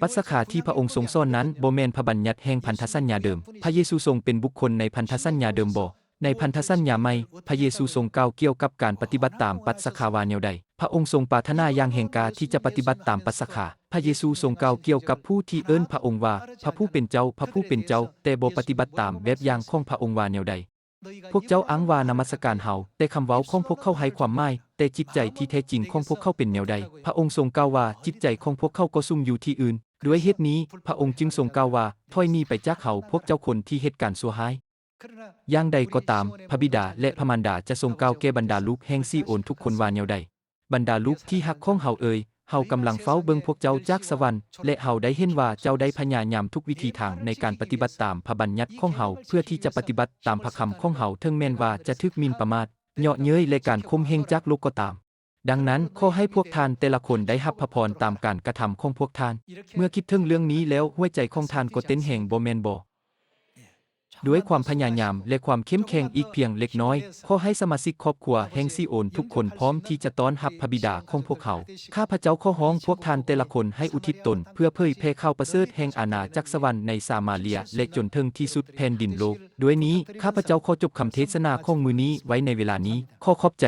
ປັດສະຄາທີ່ພະອົງຊົງສອນນັ້ນບໍ່ແມ່ນພະບັນຍັດແຫ່ງພັນທະສັນຍາເດີມ. ພະເຢຊູຊົງເປັນບຸກຄົນໃນພັນທະສັນຍາເດີມບໍ? ໃນພັນທະສັນຍາໃໝ່, ພະເຢຊູຊົງກ່າວກ່ຽວກັບການປະຕິບັດຕາມປັດສະຄາວ່າແນວໃດ? ພະອົງຊົງປາດຖະໜາຢ່າງແຮງກ້າທີ່ຈະປະຕິບັດຕາມປັດສະຄາ. ພະເຢຊູຊົງກ່າວກ່ຽວກັບຜູ້ທີ່ເອີ້ນພະອົງວ່າ ພະຜູ້ເປັນເຈົ້າ, ພະຜູ້ເປັນເຈົ້າ, ແຕ່ບໍ່ປະຕິບັດຕາມແບບຢ່າງຂອງພະອົງວ່າແນວໃດ? ພວກເຈົ້າອ້າງວ່ານະມັດສະການເຮົາ, ແຕ່ຄຳເວົ້າຂອງພວກເຂົາໄຮ້ຄວາມໝາຍ, ແຕ່ຈິດໃຈທີ່ແທ້ຈິງຂອງພວກເຂົາເປັນແນວໃດ? ພະອົງຊົງກ່າວວ່າ, ຈິດໃຈຂອງພວກເຂົາກໍສຸມຢູ່ທີ່ອື່ນ. ດ້ວຍເຫດນີ້, ພະອົງຈຶ່ງຊົງກ່າວວ່າ, ຖອຍໜີໄປຈາກເຮົາ, ພວກເຈົ້າຄົນທີ່ເຮັດການຊົ່ວຮ້າຍ. ຢ່າງໃດກໍຕາມ, ພະບິດາ ແລະ ພະມານດາຈະຊົງກ່າວແກ່ບັນດາລູກແຫ່ງຊີໂອນທຸກຄົນວ່າແນວໃດ? ບັນດາລູກທີ່ຮັກຂອງເຮົາເອີຍ, ເຮົາກຳລັງເຝົ້າເບິ່ງພວກເຈົ້າຈາກສະຫວັນ, ແລະ ເຮົາໄດ້ເຫັນວ່າເຈົ້າໄດ້ພະຍາຍາມທຸກວິທີທາງໃນການປະຕິບັດຕາມພະບັນຍັດຂອງເຮົາ, ເພື່ອທີ່ຈະປະຕິບັດຕາມພະຄຳຂອງເຮົາ, ເຖິງແມ່ນວ່າຈະຖືກໝິ່ນປະໝາດ, ເຍາະເຍີ້ຍ ແລະ ການຂົ່ມເຫງຈາກໂລກກໍຕາມ. ດັ່ງນັ້ນ, ຂໍໃຫ້ພວກທ່ານແຕ່ລະຄົນໄດ້ຮັບພະພອນຕາມການກະທຳຂອງພວກທ່ານ. ເມື່ອຄິດເຖິງເລື່ອງນີ້ແລ້ວ, ຫົວໃຈຂອງທ່ານກໍເຕັ້ນແຮງ, ບໍ່ແມ່ນບໍ? ດ້ວຍຄວາມພະຍາຍາມ ແລະ ຄວາມເຂັ້ມແຂງອີກພຽງເລັກນ້ອຍ, ຂໍໃຫ້ສະມາຊິກຄອບຄົວແຫ່ງຊີໂອນທຸກຄົນພ້ອມທີ່ຈະຕ້ອນຮັບພະບິດາຂອງພວກເຮົາ. ຂ້າພະເຈົ້າຂໍຮ້ອງພວກທ່ານແຕ່ລະຄົນໃຫ້ອຸທິດຕົນເພື່ອເຜີຍແຜ່ຂ່າວປະເສີດແຫ່ງອານາຈັກສະຫວັນໃນສາມາເລຍ ແລະ ຈົນເຖິງທີ່ສຸດແຜ່ນດິນໂລກ. ດ້ວຍນີ້, ຂ້າພະເຈົ້າຂໍຈົບຄຳເທດສະໜາຂອງມື້ນີ້ໄວ້ໃນເວລານີ້. ຂໍຂອບໃຈ.